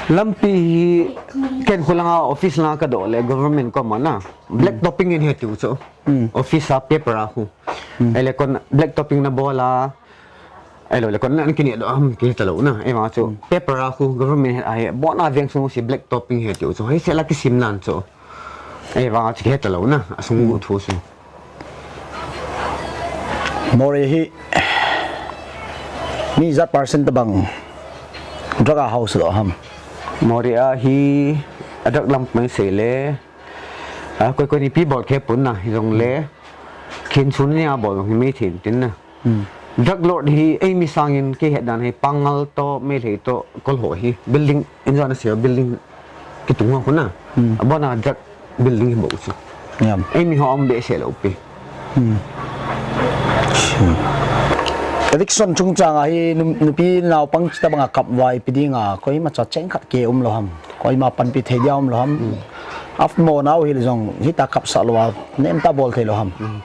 Lampi hi ken khu langa office langa ka doh le government koma na black topping in he tiu chu. Hmm. Office a paper a khu. Hmm. Ahile kon black topping na bol a. Ahilou le kon na kini doh ham kihe talou na. Ahivang chu paper a khu government he a he. Bon a veng sung si black topping he tiu chu. Hei se la kisim nan chu. Ahivang chu kihe talou na. Asung thu chu. Moreh hi mi ijat percent tabang drug a hao sah lou ham? Moreh a hi a drug lam mai sei le, a koi koi nipi bol khe pon na, hijong le, khin sun ni a bol hi mi thin tin na. Hmm. Drug lord hi eimi sangin kei het dan hi Pangal to, Meitei to, kol ho hi building, in jona se building kitung ho khu na. Hmm. Abona drug building hi bou chu. Yam. Eimi ho um behseh lou pi. Hmm. Eviction chungchang a hi nu-, nupi naopang tabang a kap vai pi ding a, koima cha cheng khat ke um lou ham? Koima panpi thei dia um lou ham? Hmm. Afmo nau hi jong hita kap sah lou a, nem ta bol thei lou ham? Hmm.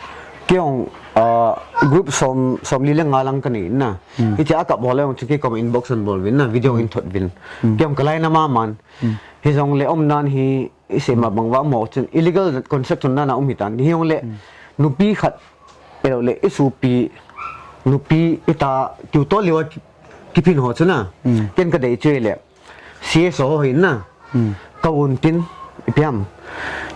Kei jong, ah, group som, som li le nga lang ka nei na. Hmm. Hiche a kap ho le jong chu kei koma inbox an bol vin na, video in thot vin. Hmm. Kei jong ka lai na ma man. Hmm. Hijong le um nan hi, i sei ma bang va mo chun illegal construction nan a um hi tan. Hijong le nupi khat, ahilou le i supi, nupi i ta, kiu to liwa ki, kiphin ho chu na. Hmm. Ken ka dei chu le, C S O ho hin na. Hmm. Ka un tin, ipi ham.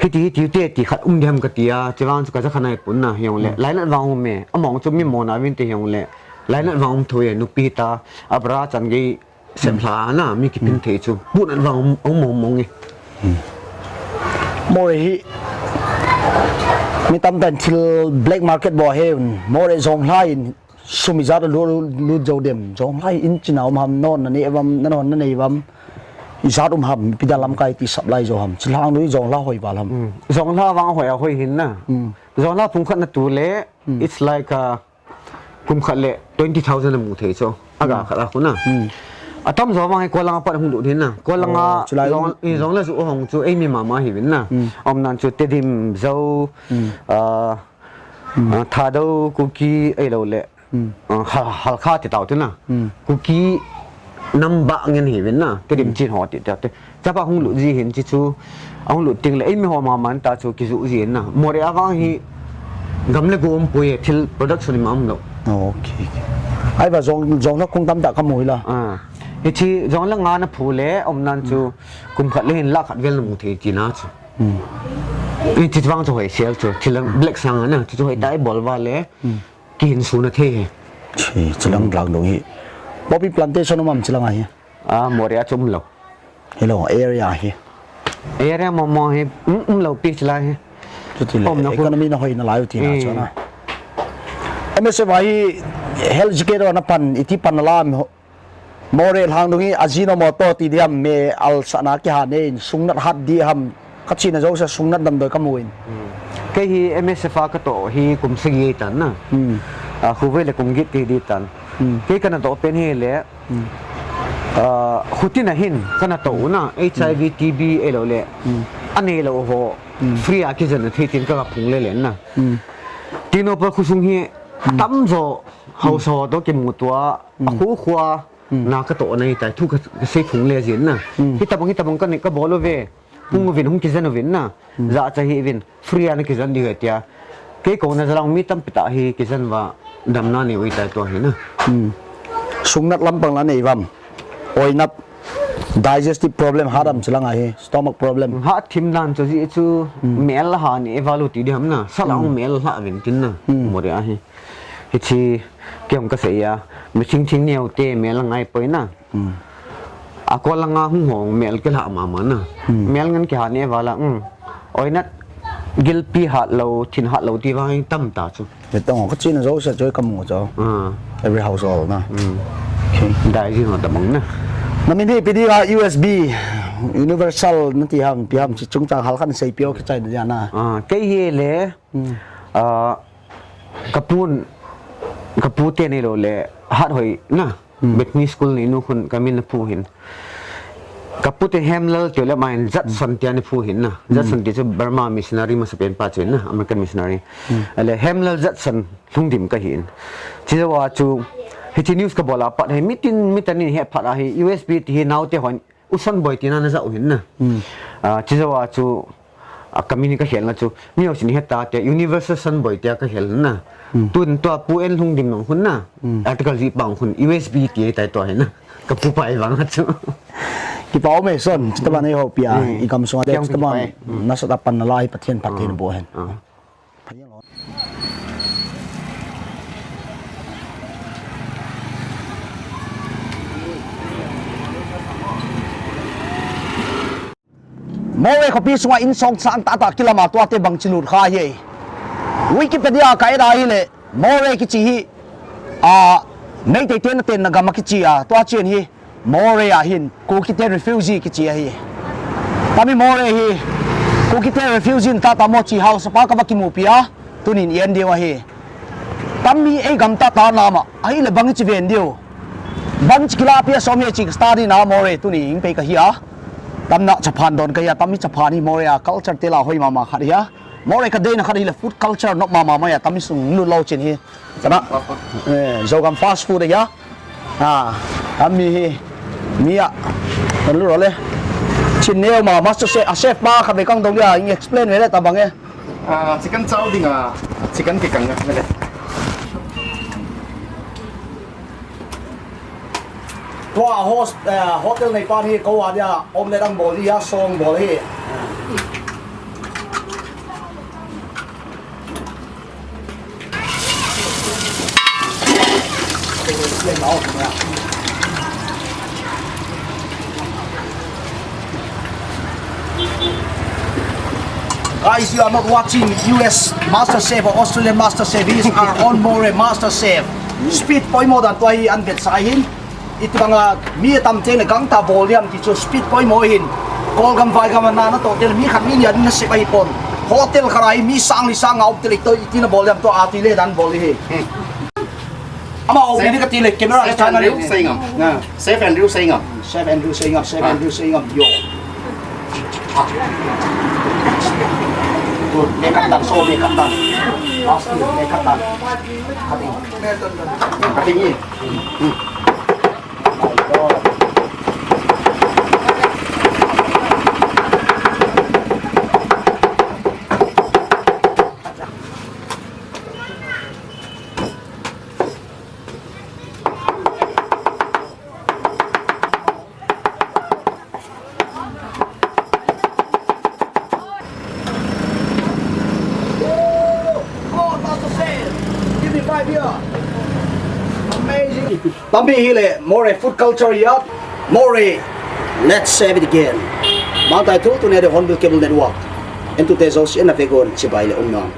Hiti, hiti, te, ti khat um diam ka ti a, chivang chu ka jakha nai pun na, hiong le. Hmm. Lainat vang um e, among chu mi mona vin te hiong le. Lainat vang um tho e, nupi ta, abra chan gei, sem hla na, mi kipin thei chu. Pu nan vang um, um, um, um, e. Hmm. Moreh hi, mi tam tan thil black market bol he un, Moreh jong hla in, Sum ijat a lut, lut jou dem. Jong hla in chin a um ham, non na nei vam, na non na nei vam. Ijat um ham, ipi dia lamkai ti supply jou ham. Chilhang lui jong hla hoi val ham. Mm. Jong hla vang hoi a hoi hin na. Mm. Jong hla phung khat na tu le, mm, it's like a kum khat le twenty thousand a mu thei chu. Aga khat a khu na. Mm. Atam jo vang hi Kolanga pat hung lut hin na. Kolanga, oh, chulai jong, um, i jong hla ju hong chu, ei mi mama hi vin na. Mm. Om nan chu Tedim, Zo, mm, ah, mm, ah, Thadou, Kuki, ei lo le. Hmm. Ah, Hal-, Halkha ti tau tu na. Hmm. Kuki nam ba ngen hi vin na. Tedim, hmm, chin ho ti tau te. Chapa hung lut ji hin chi chu. Ahung lut ting le, ei mi ho ma man ta chu kiju ji hin na. Moreh a vang hi gam le go um poi e, thil production ma um lo. Oh, okay, okay. Ai ba jong, jong hla kung tam ta ka mu hi la. Ah. Hichi jong hla nga na phu le, om nan chu, hmm, kum khat le hin lakh khat vel na mu thei ti na chu. Hmm. Hichi vang chu hoi sel chu. Thil black sang na. Chu chu hoi tai bol va le. Hmm. Kihin suna thei hi. Chi, chilang, hmm, lang dong hi. Poppy plantation um am chilang ahi. Ah, Moreh a chu um lo. Hello, area hi. Area mo mo hi, um, um lo pi chila hi. Chuti le, um, na khu- economy na hoi na lai u ti na, eh, chu na. M S F a hi health jacket na pan, iti pan na la mi ho. Moreh lang dong hi Ajinomoto ti diam me al sa na kiha nei in sungnat hat di ham. Ka china jouse sungnat damdoi ka mu in. Hmm. Kei hi M S F a ka toh hi kum sagi tan na. Hmm. Ah, khu vei le kum get kei di tan. Hmm. Kei ka na toh pen hi le, hmm, ah, khuti na hin ka na toh na, H I V, hmm, T B ei lo le. Hmm. A nei lo ho. Hmm. Free a kijen na thei tin ka ka phung le le na. Hmm. Tengnoupal khosung hi, hmm, atam jo, hmm, hausa ho toh kimu tua, hmm, a khu khua, hmm, na ka toh na hi tai, thu ka, ka sei phung le jin na. Hmm. Hitabang, hitabang ka nei ka bol uve. Hung uvin, hung kijen uvin na. Hmm. Jacha hi uvin, free a na kijen diu ahi tia. Kei kou na jalang mi tampi tah hi kijen uva damna nei u ahi tai tua hi na. Hmm. Sungnat lampang la nei vam. Oinat, digestive problem, hat am, hmm, chilang ahi, stomach problem. Hat thim dan chu ji chu, hmm, mel la ha nei val u ti di ham na. Sala, hmm, mel la ha vin tin na. Hmm. Moreh ahi. Hichi, kei hung ka sei a, mi thing thing neo te mel la ngai poi na. Hmm. A Kolanga hung hong mel kila mama na. Hmm. Mel ngan kiha ne vala, hmm. Oinat gilpi hat lo, thin hat lo ti vang tam ta chu. Betong ka china jouse chu ka mu chu. Ah. Every household na. Hmm. Okay. Dai ji ho ta bang na. Na min hi ipi di a U S B, universal na ti ham, ipi ham chi chungchang hal khan sei pio kichai na dia na. Ah, kei hi le, hmm, ah, Ka pun, ka pu te nei lo le, hat hoi na. Hmm. Bethany School nei nu khun ka min na phu hin. Ka pu te Hemlal te le ma hin Judson tia na phu hin na. Hmm. Judson ti chu Burma missionary masa pen pa chu hin na, American missionary. Hmm. Ale Hemlal Judson lhungdim ka hin. Chi jawa chu, hichi news ka bol a pat hi, mitin, mitan in he phat a hi, U S B ti hi nau te hon, U Sanboi tina na ja u hin na. Hmm. Ah, chi jawa chu, a, ka min ka khel na chu, mi ho sin heta te, Universal Sanboi tia ka khel na. Hmm. Tun tua Pu En Lhungdim nang hun na. Hmm. Article ji pang hun, U S B ti tai tua hin na. Ka pu pai vang chu. Kipa um e son, chita ban ei ho pia, hmm, i kam sunga te, kiang chita ban, kipa e. Hmm. Nasatah a pan na lai, Pathen, Pathen, ah, bo hen. Ah. Moreh khopi sunga insong sang tah tah kilama tua te bang chilut kha hi. Wikipedia ka et a hi le, Moreh kichi hi, a, Meitei te na ten na gam a kichi a, tua chen hi, Moreh a hin, Kuki te refugee kichi ahi. Tami Moreh hi, Kuki te refugee ta ta mo chi hausa pa ka va kimu pia, tunin i en diu ahi. Tami ei gam ta ta na ma, ahi le bang chi ven diu. Bang chi kila pia som he chi study na Moreh tuni ing pe ka hi a. Tamna chaphan don ka hi a, tami chaphan hi Moreh a culture te la hoi mama khat hi a. Moreh ka deina khat hi le food culture nop mama mai a, tami sung lu lo chin hi. Kana, eh, Zogam fast food ahi a. Ah, ami hi, mi a, kan lu ro le. Chin neo ma, master chef, a chef pa khat ve kang dong dia, ing explain ve le ta bang e. Ah, chicken chow ding a, chicken kikang a, ve le. Tua host, eh, hotel neipan hi kou a dia omelette abol hi a song bol hi. Guys, you are not watching U S Master Chef or Australian Master Chef. He is our own Moreh Master Chef. Speed poimo dan tua hi an vetsah ahin. Itibanga mi atam teng le gangtah bol diam ti chu speed poimo hin. Kolgam vaigam a na natoh teng le mi khat mi ni a ding nasep ahipon. Hotel khat a hi mi sang li sang nga um teng le itoi iti nabol diam tua ati le dan bol hi. Ama o Chef, ni ka ti le camera Chef Andrew Sengam. Na. Chef Andrew Sengam. Chef Andrew Sengam, Chef Ah. Andrew Sengam, yo. Ah. Good, makeup done, so makeup done. Last thing, makeup done. Cutting. Cutting in. Hmm. My God. Come here, Master Chef. Give me five here. Amazing. Tami hi le, Moreh food culture ya. Moreh, let's save it again. Mangtai thu tuni a the Hornbill Cable Network. Entute jouse ana vegon chibai le umnam.